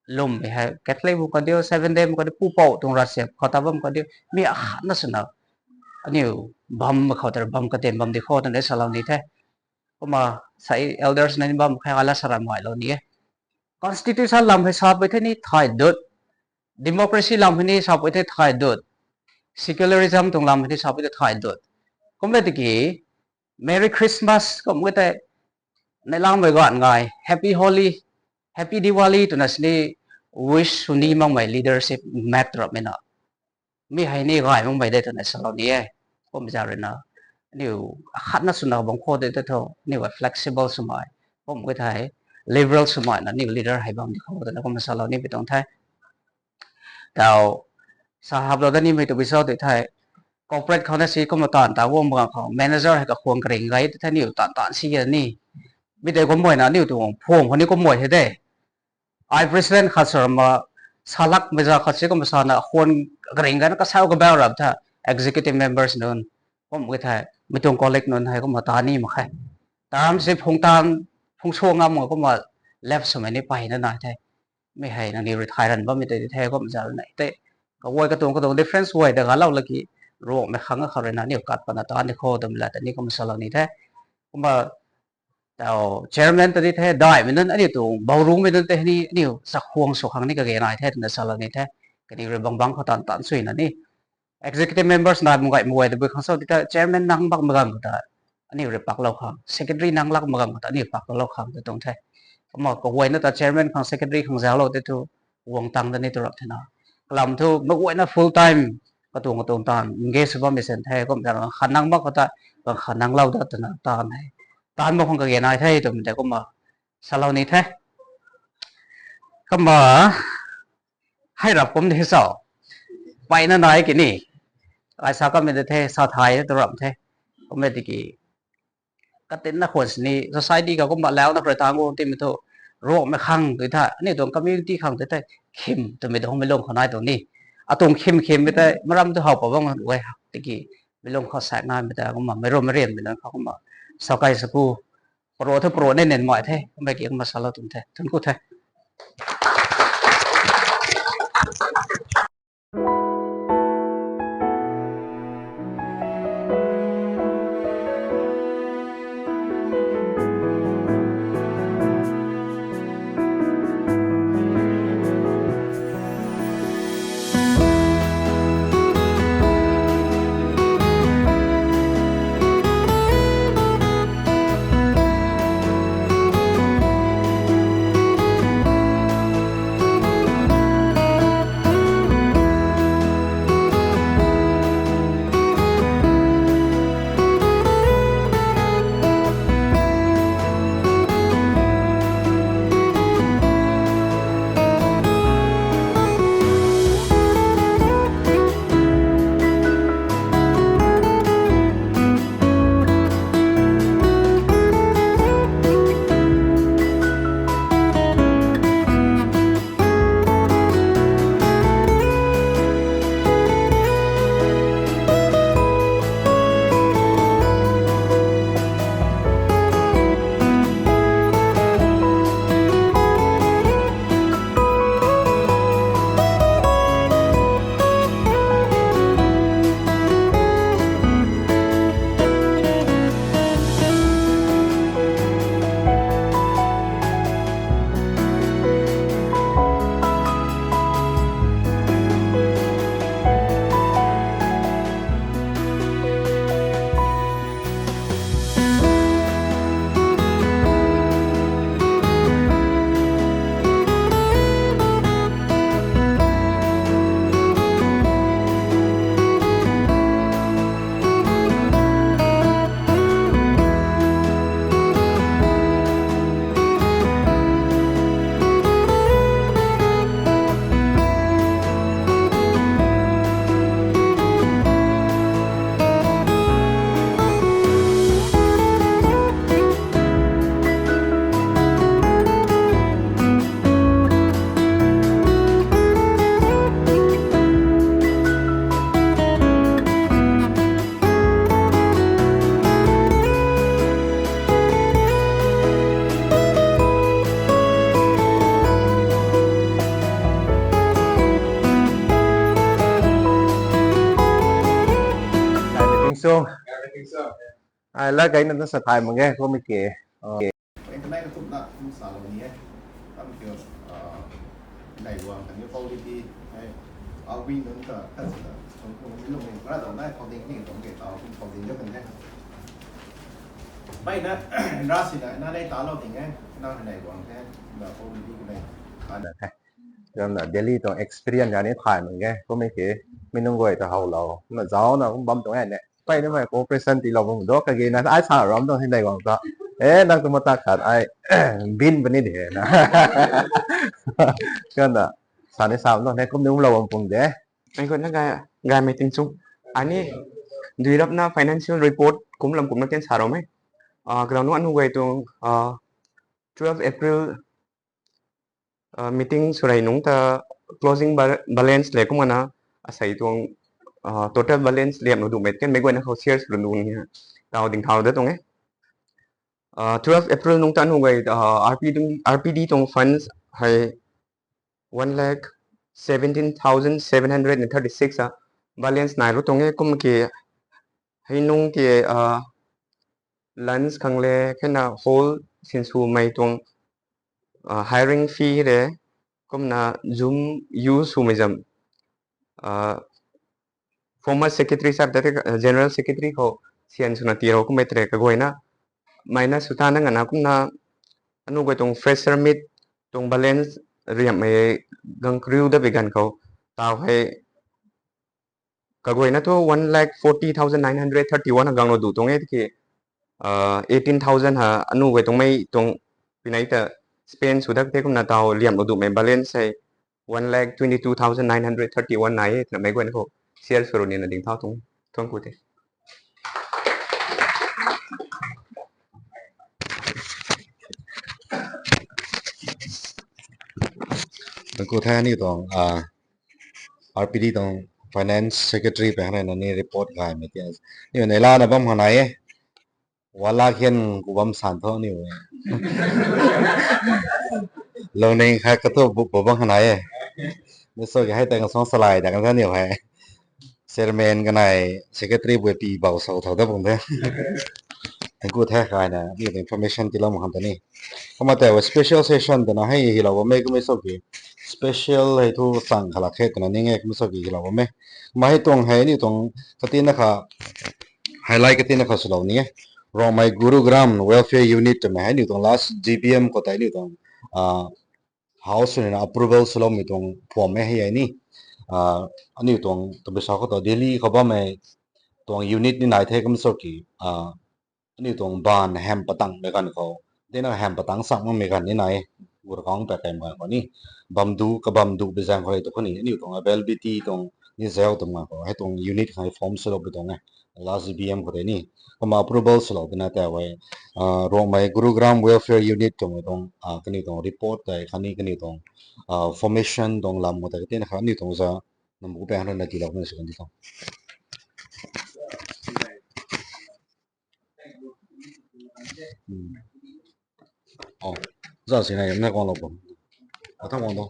lwmmei hei, Catholic bu kan tiu, Seventh Day bu kan tiu, pupouc tuang ravchap khou ta bam kan tiu, mi akhatna swna, aniu bam khou ta bam katem bam di khou twna salou ni the. Kumna, sa elders na ni bam khe ala sa ramei lou ni e. Constitution lam hei sapui the ni thay dut. Democracy lam hei ni sapui the thay dut. Secularism tuang lam hei ni sapui the thay dut. Kumna tiki, Merry Christmas, kum e tei, neihlamei ganv ngai, Happy Holi, Happy Diwali twna sini wish sw ni makmei leadership mak rapmei na. Mi hei ni gay makmei de twna salou ni e. Kum za rui na, aniu akhatna swna bam khou de tei thu, aniu flexible swmei, kum e thei, liberal swmei na aniu leader hei bam di khou twna kum salou ni pi tuang the. Tau, sa haplou da nimei tabui cho ti the, corporate khou na si kumna taanv ta guang bang khou, manager hei kakhwang karing gay ti the aniu taanv taanv si e ni. Mi tei kum mei na aniu tuang phum khou ni kum mei the de. Ai president khat sw rama, salakmei za khat si kumna sana khwan karing gayna kasau kabau rap the, executive members nunc, kum e thei, mi tuang colleague nunc hei kumna ta ni mak khe. Term si phung taanv, phung sw ngam mak kumna left swmei ni payna nai the. Mi hei nangniw rui thay ranv bammei tei the kum za rui na tei. Kaguay katuang katuang difference guay ta galou laki, Ruangmei khang khou rui na aniu kat pana taanv di khou twmei la ta ni kum salou ni the. Kumna, tau, chairman ta di the, daihmei nunc aniu tuang baurungmei nunc tei ni aniu chakhwang sw khang ni kage nai the twna salou ni the. Kaniw rui bang bang khou taanv taanv suina ni. Executive members nai mung gay mung gay tabui khang cho ti the, chairman nang bak magang khou ta aniu rui paklou khang, secretary nang lak magang khou ta aniu paklou khang ta tuang the. Kumna kaguayna ta chairman khang secretary khang zauclou tei thu, guang tang ta ni tu rap the na. Kalam thu meic guayna full time katuang katuang taanv engage sw bammei sen the, kum ta khat nang bak khou ta, khat nang lou da twna taanv hei, taanv bam khang kage nai the twmei tei kumna salou ni the. Kumna, hei rap kum di cho, payna nai ki ni, ai sa kamei de the, sa thay tu rap the. Kum e tiki, katinna khwan sini society khou kumna launa khou rui taanv guang timei thu, Ruangmei khang tu the, aniu tuang community khang tu the, khim twmei tuang mei lung khou nai tuang ni. Atuang khim khimmei tei maram tu how pa bam e tiki, mei lung khou sak naimei ta kumna meic ru meic rianmei nunc khou kumna, sakai saku, pro thu pro ne nen mai the, kum e ki kumna salou tuang the, thuanc ku the. Ai la kaina ta sa thay mak ge, kum ke. Internet na kum na kum sa lo ni e. Tam kyo, ah, nai guang kan ni quality, ai, awi nunc ta, ta sa, sung kum ni lung ni, ra dong nai, khou ding ni dong ke, tau kum khou ding jo kan e. Bai na, ra si na, na nai ta lo ding e, na nai guang the, na quality ku nai. Kan na the. Ram na Delhi tuang experience ya ni thay mak ge, kum ke, mi nunc guay ta how lo, na zau na kum bam tuang e ne. Pai ni mei cooperation ti lo bam do, kage na ai sa ram tuang hei nai guang ta. E, nang tu mata khat ai bin bani de na. Kan da, sa ni sa bam tuang, ne kum ni um lo bam pung de. Ai khou na ga, ga meeting chung. Ani, dui rap na financial report kum lam kum na ten sa ram e. Ah, kalau nu anu guay tuang, ah, twelve April ah, meeting sw rei nungc ta closing ba-, balance le kumna asei tuang, ah, total balance liam lu duh mei kan mei guayna khou share sw lu nung ni tau ding thau da tuang e. Ah, twelve April nungc ta anu guay, ah, R P D, R P D tuang funds hei one lakh seventeen thousand seven hundred and thirty six a balance nai lu tuang e. Kum ke hei nungc ke, ah, lunch khang le kheina hall sinswmei tuang, ah, hiring fee re, kumna Zoom use swmei zam, ah, former secretary sap ta, ah, general secretary khou sian swna tiro kummei tare kaguayna, maina sw ta na ngana kumna anu guay tuang fresher meet tuang balance riammei gang kariu da bi ganv khou tau hei kaguayna thu one lakh forty thousand nine hundred thirty one a gang lu duh tuang e tiki, ah, eighteen thousand ha anu guay tuang mei tuang pinei ta spend sw dak the. Kumna tau liam lu duhmei balance hei one lakh twenty two thousand nine hundred thirty one nai e twna mei guayna khou share sw ru nina ding thau tuang, thuan ku the. Thuan ku the. Aniu tuang, ah, R P D tuang finance secretary pe hana ni report gaymei ti aniu nei lana bam hana e. Wala khian ku bam san tho aniu e. Lungning khat kathu bu, bu bam hana e. Mei sw ki hei tang song salai da kan aniu hei chairman kanei secretary bu pi bau sau thau da bung the. Thuan ku the kaina ni information tilou mak khang ta ni. Kumna tei special session twna hei hilou bammei kummei sw ki special hei thu chang khalak khe twna ning e kummei sw ki hilou bammei. Kumna hei tuang hei ni tuang katina kha highlight katina kha swlou ni e. Rongmei Gurugram Welfare Unit twmei hei ni tuang last G B M khou tei ni tuang, ah, house nina approval swloumei tuang phuam e hei ni. Ah, aniu tuang tabui sa khou ta Delhi khou bammei tuang unit ni nai the kummei sw ki, ah, aniu tuang ban hem patangmei ganv khou, tina hem patang sak makmei ganv ni nai, Gurgaon pat kaimei khou ni, bam du, kabam du bi zaeng khou rei tu khou ni, aniu tuang availability tuang ni zau tuang ganv khou hei tuang unit khang form swlou bi tuang e, last G B M khou tei ni. Kumna approval swlou tina tei hei, ah, Rongmei Gurugram Welfare Unit tuang tuang, ah, kaniw tuang report tei khatni kaniw tuang, ah, formation tuang lam khou tei katina kha aniu tuang za nambu pe hana na tilou na sw kan di tuang. Hmm. Oh, za si na yam na kuang lou bam. Athang kuang do.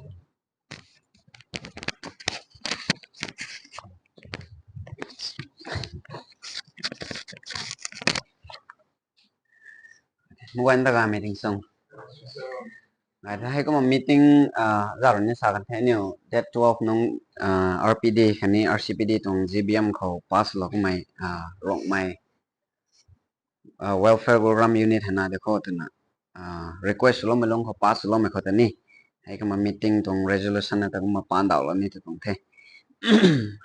Mei guayna ta ga meeting sung. Ngai the hei kumna meeting, ah, za rui ni sa kan the aniu date twelve nung, ah, R P D khatni R C P D tuang G B M khou pass lou kummei, ah, Rongmei, ah, Welfare Gurugram Unit hana de khou twna, ah, request swloumei lung khou pass swloumei khou ta ni. Hei kumna meeting tuang resolution na ta kumna pan dau lou ni ta tuang the.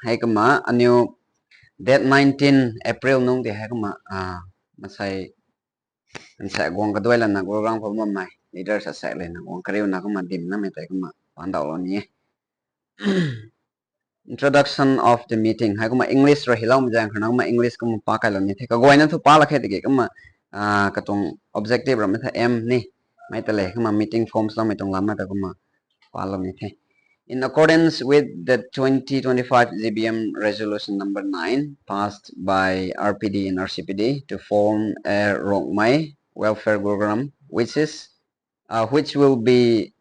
Hei kumna aniu date nineteen April nung tei hei kumna, ah, masei, nsa guang kaduai lana Gurugram khou bammei leader sa sak lana guang kariuna kumna dim namei tei kumna pan dau lou ni e. Introduction of the meeting. Hei kumna English rui hiloumei zaeng khou na kumna English kumna pa kai lou ni the. Kaguayna thu pa lak khe tiki kumna, ah, katuang objective rammei the aim ni. Mei ta le kumna meeting form swloumei tuang lam na ta kumna pa lou ni the. In accordance with the twenty twenty-five G B M Resolution number nine, passed by R P D and R C P D to form a Rongmei Welfare Gurugram, which is, uh, which will be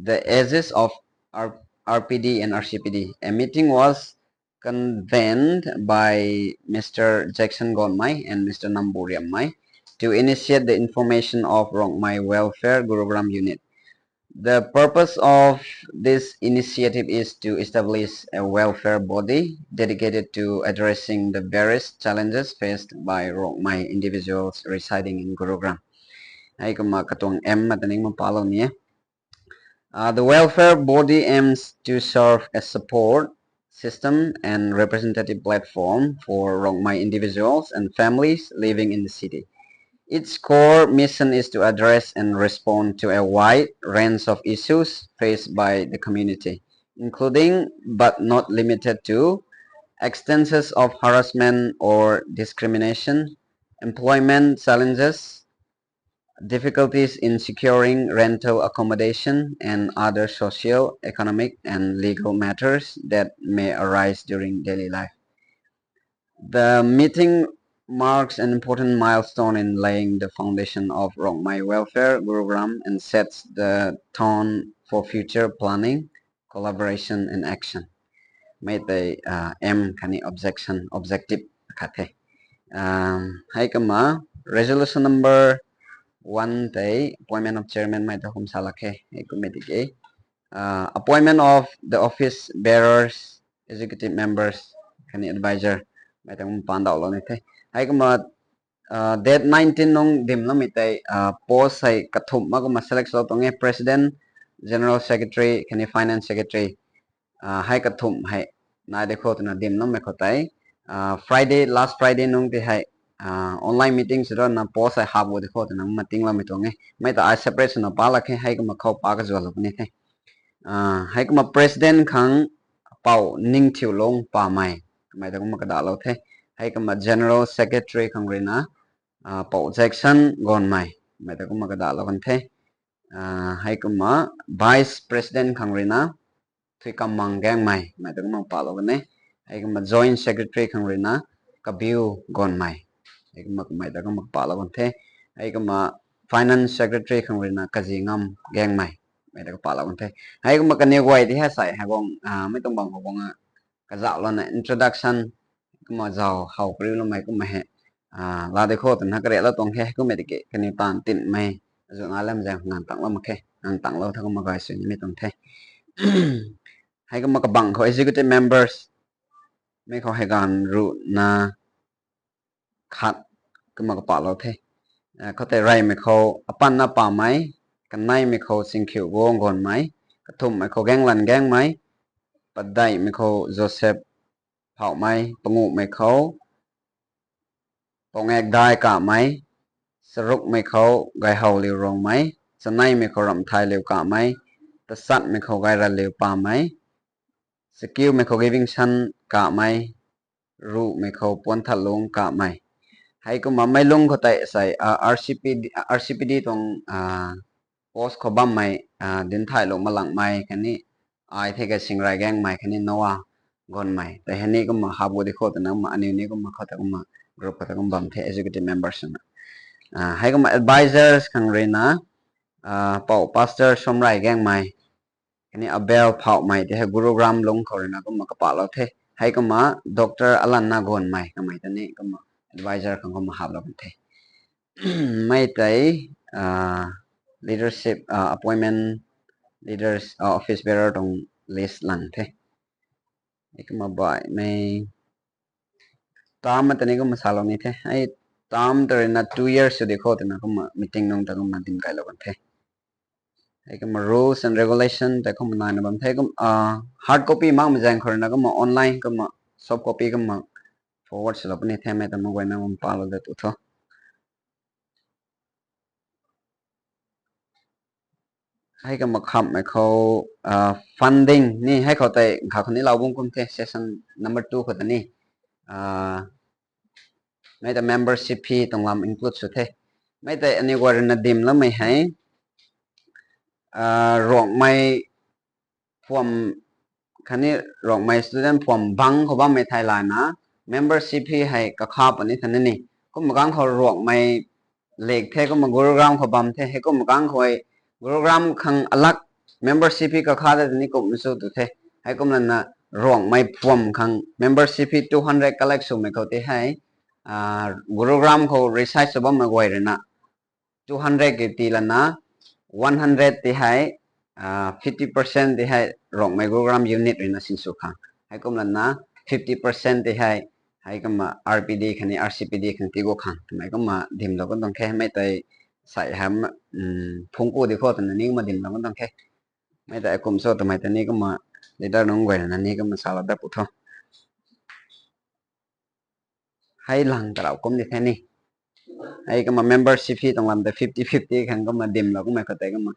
the aegis of R-, R P D and R C P D. A meeting was convened by Mister Jackson Gonmei and Mister Nambu Riammei to initiate the information of Rongmei Welfare Gurugram Unit. The purpose of this initiative is to establish a welfare body dedicated to addressing the various challenges faced by Rongmei individuals residing in Gurugram. Hei kumna katuang aim ma taning ma palou ni e. Uh, the welfare body aims to serve as support system and representative platform for Rongmei individuals and families living in the city. Its core mission is to address and respond to a wide range of issues faced by the community, including but not limited to extenses of harassment or discrimination, employment challenges, difficulties in securing rental accommodation, and other social, economic, and legal matters that may arise during daily life. The meeting marks an important milestone in laying the foundation of Rongmei welfare Gurugram and sets the tone for future planning, collaboration and action. Mei tei, uh, aim khatni objection, objective khat the. Um, hei kumna resolution number one tei appointment of chairman mei ta kum sa lak khe. Hei kum mei tiki, uh, appointment of the office bearers, executive members, khatni advisor mei ta kum paan daw lou ni the. Hei kumna uh, date nineteen nung dim lamei tei, uh, post hei kathumh ma kumna select lou tuang e, President, General Secretary, khatni Finance Secretary, uh, hei kathumh hei nai de khou twna dim lamei khou tei, uh, Friday, last Friday nung tei hei, uh, online meeting sw rana post hei hap gu de khou twna mating lamei tuang e. Mei ta ai separate swna pa lak khe, hei kumna khou pa kazualou puni the. Uh, hei kumna President khang Pou Ningthiulung Pamei, mei ta kumna kadalou the. Hei kumna General Secretary khang ruina, uh, Pou Jackson Gonmei, mei ta kumna kadalou kan the. Uh, hei kumna Vice President khang ruina Thuikamang Gangmei, mei ta kumna palou kan e. Hei kumna Joint Secretary khang ruina Kabiu Gonmei, hei kumna mei ta kumna palou kan the. Hei kumna Finance Secretary khang ruina Kazingam Gangmei, mei ta kapalou kan the. Hei kumna kaniw guay tei hei sai hei guang, uh, mei tuang bam khou guang, uh, kazauh louna introduction kumna zauc how kariu loumei kumna hei, uh, la de khou twna kariaklou tuang khe. Kummei tiki kaniw taanv tinmei azuh na lam zaeng ngang tanglou mak khe, ngang tanglou tha kumna gay sw nimei tuang the. Hei kumna kabang khou executive members mei khou hei ganv ruhna khat kumna kapalou the. Uh, khoutei reymei khou Apanna Pamei, kaneimei khou Singkhiu Gonmei, kathumhmei khou Ganglan Gangmei, padeihmei khou Joseph Phauhmei, panguhmei khou Pongek Dai Kamei, charukmei khou Gaihouliu Rongmei, chaneimei khou Ramthailiu Kamei, tachatmei khou Gairanliu Pamei, chakiumei khou Givingson Kamei, ruhmei khou Puanthatlung Kamei. Hei kumna mei lung khou tei sei, uh, RCPD, RCPD tuang, uh, post khou bammei, uh, Dinthailung Malangmei khatni ai thei kei Singrai Gangmei khatni Noah Gonmei tei hei ni kumna hap gu de khou twna kumna aniw ni kumna khou ta kumna group khou ta kumna bam the executive members swna. Uh, hei kumna advisors khang ruina, uh, Pou Pastor Somrai Gangmei khatni Abel Phauhmei tei hei Gurugram lung khou ruina kumna kapalou the. Hei kumna Doctor Alanna Gonmei kamei ta ni kumna advisor khang kumna haplou kan the. Mei tei, uh, leadership, uh, appointment leaders, uh, office bearer tuang list lang the. Hei kumna baihmei term ta ni kumna salou ni the. Hei term ta ruina two years sw de khou twna kumna meeting nung ta kumna dim kailou kan the. Hei kumna rules and regulation tei kumna naina bam the. Kum, uh, hard copy makmei zaeng khou ruina kumna online kumna soft copy kumna forward swlou puni the. Mei ta mak guayna kumna palou de tu tho. Hei kumna khamhmei khou, uh, funding ni hei khou tei nkha khou ni lou bam kum the, session number two khou ta ni. Uh, mei ta membership fee tuang lam include sw the. Mei tei aniw guay ruina dim lamei hei, uh, Rongmei phuam khatni Rongmei student phuam bang khou bammei theilayna membership fee hei kakha puni tha ni. Kumna kang khou Rongmei lik the, kumna Gurugram khou bam the. Hei kumna kang khou Gurugram khang alag membership fee kakha de ni kum chu tu the. Hei kumlana Ruangmei puam khang membership hei two hundred collect swmei khou tei hei, Gurugram khou reside sw bammei guay ruina two hundred ki tii lana, one hundred tei hei, fifty percent tei hei Ruangmei Gurugram unit ruina sinsw khang, heikum lana fifty percent tei hei, heikumna R P D khatni R C P D khang tii gu khang twmei kumna dimlou kan tuang khe. Mei tei sai hei phungc ku di khou twna ni kumna dimlou kan tuang khe. Mei tei kum cho twmei tei ni kumna leader nunc guay ruina ni kumna salou dat pu tho. Hei lang tarau kum di the ni. Hei kumna membership fee tuang lam tei fifty fifty khang kumna dimlou kummei khou tei kumna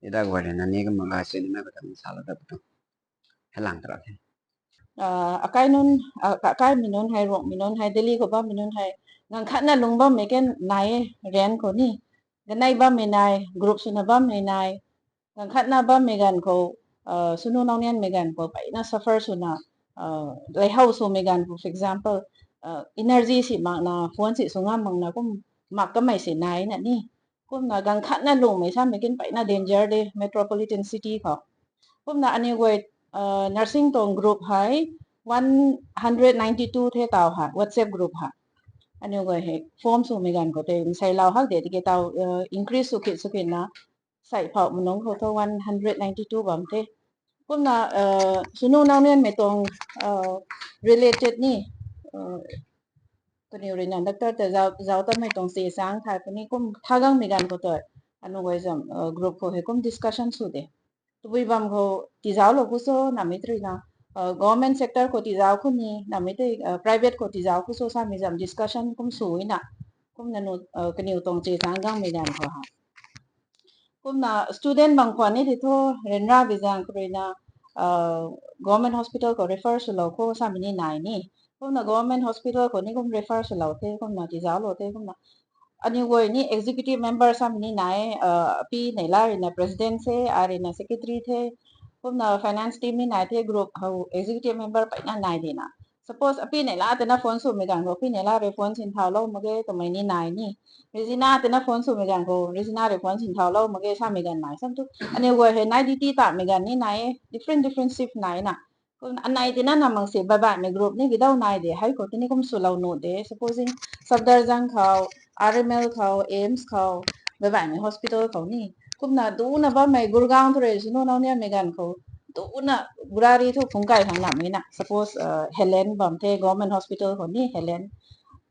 leader guay ruina ni kumna gay sw nimei khou tei salou dat pu tho. Hei lang tarau the. Akai nunc, akaimei nunc hei, Ruangmei nunc hei, Delhi khou bammei nunc hei, ganv khatna lung bammei kan nai e, rent khou ni. Ganei bammei nai, group swna bammei nai, ganv khatna bammei ganv khou, swnu naunianmei ganv khou mpeyna suffer swna, lei how swmei ganv khou, for example, energy si makna, phone si sw ngam makna kum mak kamei si naina ni. Kumna ganv khatna lungmei samei kan mpeyna danger de, metropolitan city khou. Kumna aniu guay nursing tuang group hei one hundred ninety two the taw hei, WhatsApp group hei. Aniu guay hei form swmei ganv khou tei nsei lau hak de tiki taw increase sw khit sw khitna, sai phouhmei nunc khou thu one hundred ninety two bam the. Kumna swnu naunianmei tuang related ni, kaniw ruina doctor ta zauc tamei tuang che chang thay puni kum tha gangmei ganv khou tei, aniu guay zam group khou hei kum discussion sw de. Tabui bam khou tizauclou khou cho namei tei ruina, government sector khou tizauc khou ni namei tei private khou tizauc khou cho samei zam discussion kum swna, kumna kaniw tuang che chang gangmei ganv khou ha. Kumna student bang khwan ni tei thu, ryanra bi zaeng khou ruina government hospital khou refer swlou khou samei ni nai ni. Kumna government hospital khou ni kum refer swlou the, kumna tizauclou the, kumna aniu guay ni executive member samei ni nai, api neihla ruina president the, ai ruina secretary the, kumna finance team ni nai the, group khou executive member mpeyna nai dina. Suppose api neihla tena phone swmei ganv khou, api neihla rui phone sinthaulou mak ge twmei ni nai ni. Regina tena phone swmei ganv khou, Regina rui phone sinthaulou mak ge samei ganv nai. Sam thu aniu guay hei nai duty tamei ganv ni nai e, different different shift naina. Anei tina na mang si baihbaihmei group ni gidau nai de, hei khou tini kum swlou nuh de. Supposing Safdarjung khou, R M L khou, AIIMS khou, baihbaihmei hospital khou ni. Kumna duna bammei Gurgaon thu rui swnu naunianmei ganv khou, duna gari thu phungc kai khang namei na. Suppose Helen bam the, government hospital khou ni Helen.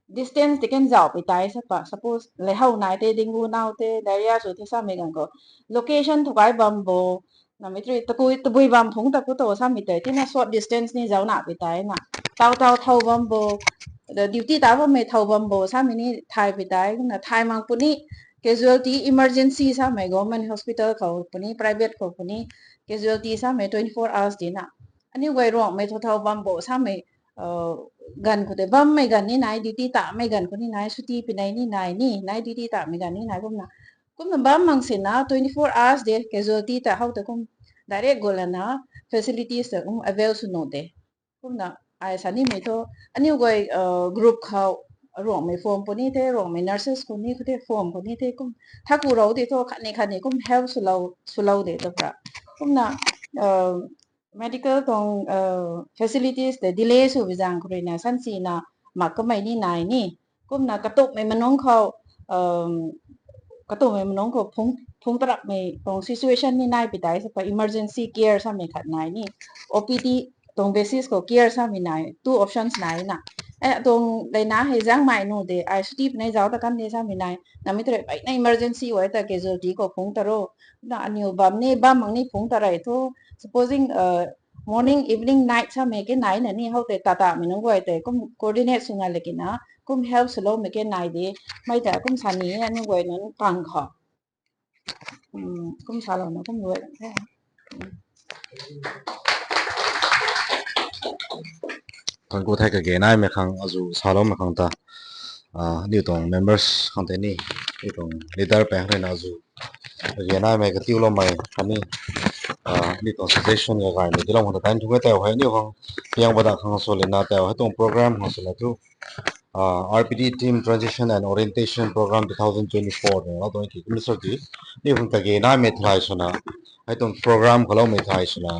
Distance tei kan zauc pui tei sa pa, suppose lei how nai the, dengue nau the, diarrhea sw the samei ganv khou, location thu kai bam bo, namei tei tabui bam phungc ta khou tho samei tei tina short distance ni zauc na pui tei na. Taw taw thow bam bo, duty ta bammei thow bam bo samei ni thay pui tei, kumna thay mak puni casualty emergency samei government hospital khou puni, private khou puni, casualty samei twenty four hours dina. Aniu guay Ruangmei thow thow bam bo samei ganv khou tei bammei ganv ni nai, duty tamei ganv khou ni nai, chuti pinei ni nai ni, nai duty tamei ganv ni nai kumna. Kumna bam mang sina twenty four hours de casualty ta how ta kum direct gu lana facilities ta kum avail sw nuh de. Kumna ai sa nimei thu, aniu guay group khou Ruangmei form puni the, Ruangmei nurses khou ni khou the form puni the, kum thaku rou tei thu khatni khatni kum help swlou de tu pra. Kumna medical tuang facilities tei delay sw bi zaeng khou ruina sansina mak kamei ni nai ni. Kumna katumhmei manung khou, katumhmei manung khou phungc tarapmei tuang situation ni nai pui tei sa pa emergency care samei khat nai ni. O P D tuang basis khou care samei nai, two options nai na. Tuang leina hei zaengmei nuh de, ai chuti pinei zauc ta kan de samei nai. Namei tei rui mpeyna emergency guay ta casualty khou phungc ta ro. Na aniu bam ni, bam mang ni phungc ta rei thu, supposing morning, evening, night samei ke nai na ni, how tei tatamei nunc guay tei kum coordinate sw nga le kina, kum help swloumei ke nai de. Mei ta kum sa ni, aniu guay nunc pang khou kum salouna kum luai lang the. Thank you, thei kage naimei khang azu saloumei khang ta, aniu tuang members khang tei ni, aniu tuang leader pang ruina azu kage naimei katiuloumei khatni aniu tuang suggestion kagaymei tiilou khang ta tan thu e. Tau hei aniu khang piang padak khang sw lana tau hei tuang program khang sw la thu, R P D Team Transition and Orientation Program two thousand twenty-four twna lou tuang ki kum sw ki, aniu khang kage naimei thay swna, hei tuang program khou loumei thay swna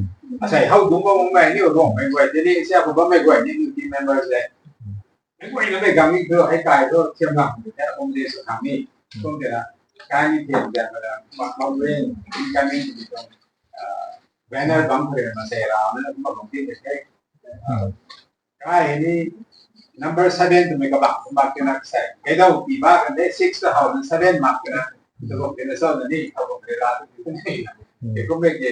Asei how dungc bam mei ni Ruangmei guay tei ni, sia khou bammei guay ni, team members le. Mei guay na mei gang ni thu, hei kai thu, thiam gang ni, hei accommodation khang ni. Kum tei na, kai ni thiam gang na, ma, ma ring, incoming ni thu, banner bam khou rui na, masei ra, na, ma bam ti tei, kai ni number seven twmei kabak, kabak tina sei. Kei dau pi ba kan de, six ta how na seven mak tina. Tu bam tina so na ni, how bam tina tu ni. Kei kum mei ke,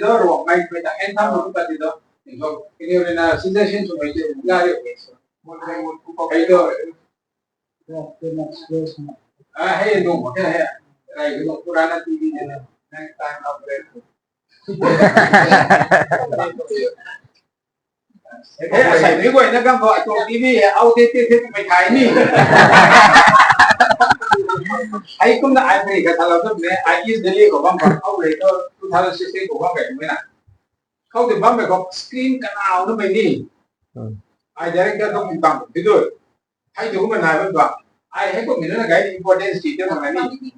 do, ruang kai kai ta, en tham lu pat di do. Tingkau, kini rui na suggestion sw mai di, la ri. Hei do. Ah, hei do, hei, hei. Rai do, purana T V de na. Nang time upgrade. Hei, asei mi guayna ganv khou atuang T V hei outdated the twmei thay ni. Hei kumna ai puni kha thalou tu ne, ai East Delhi khou bam khou, au rei tu two thousand sixteen khou bam kai twmei na. Khou tei bammei khou screen kanau na mei ni. Ai director khou kum tang ti tu. Hei tu kumna nai bam ba. Ai hei kum mi na gay importance ti te mak na ni.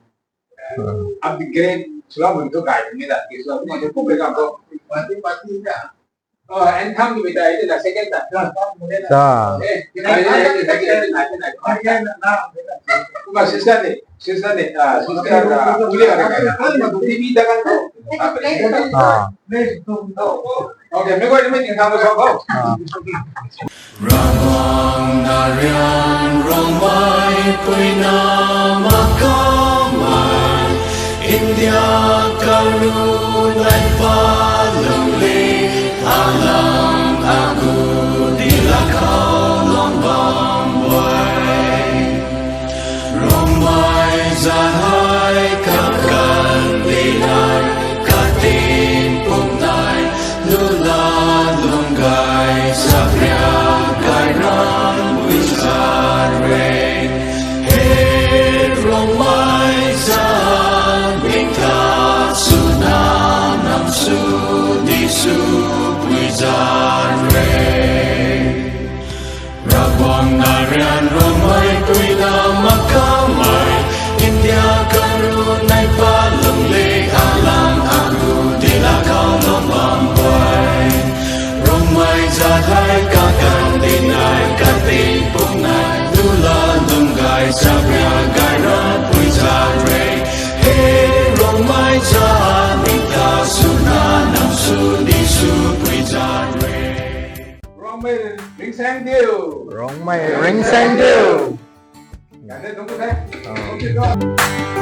Upgrade sula mun tu gay ni da ki sula mun tu kum le kam tu. Party party na. Oh, and come to me da, ina second da. Ta. Eh, ina ina ina ina ina. Kuma sister ni, sister ni, ah, sister, ah, uli ada kaya. Kuma tu T V da kan tu. Ah. Okay, mei guay ni mei ting thang ko. Ah. Ravguangc na rian Rongmei puina makamei, India karunei palung le, alang agu di lakhou lung bam guay. Rongmei zat hei kakan dinai, katin pumnai, lula lung gay, sakria gay ram pui zat re. He Rongmei zat, ning ta swna nam sw di sw pui zat re. Ravguangc na rian Rongmei puina makamei, India karunei palung le, alang agu di lakhou lung bam guay. Rongmei zat hei kakan dinai, katin pumnai, lula lung gay, sakria gay ram pui zat re. He Rongmei zat, ning ta swna nam sw di sw pui zat re. Rongmei ringsaeng diu. Rongmei ringsaeng diu. Gane dungc ku the. Oh.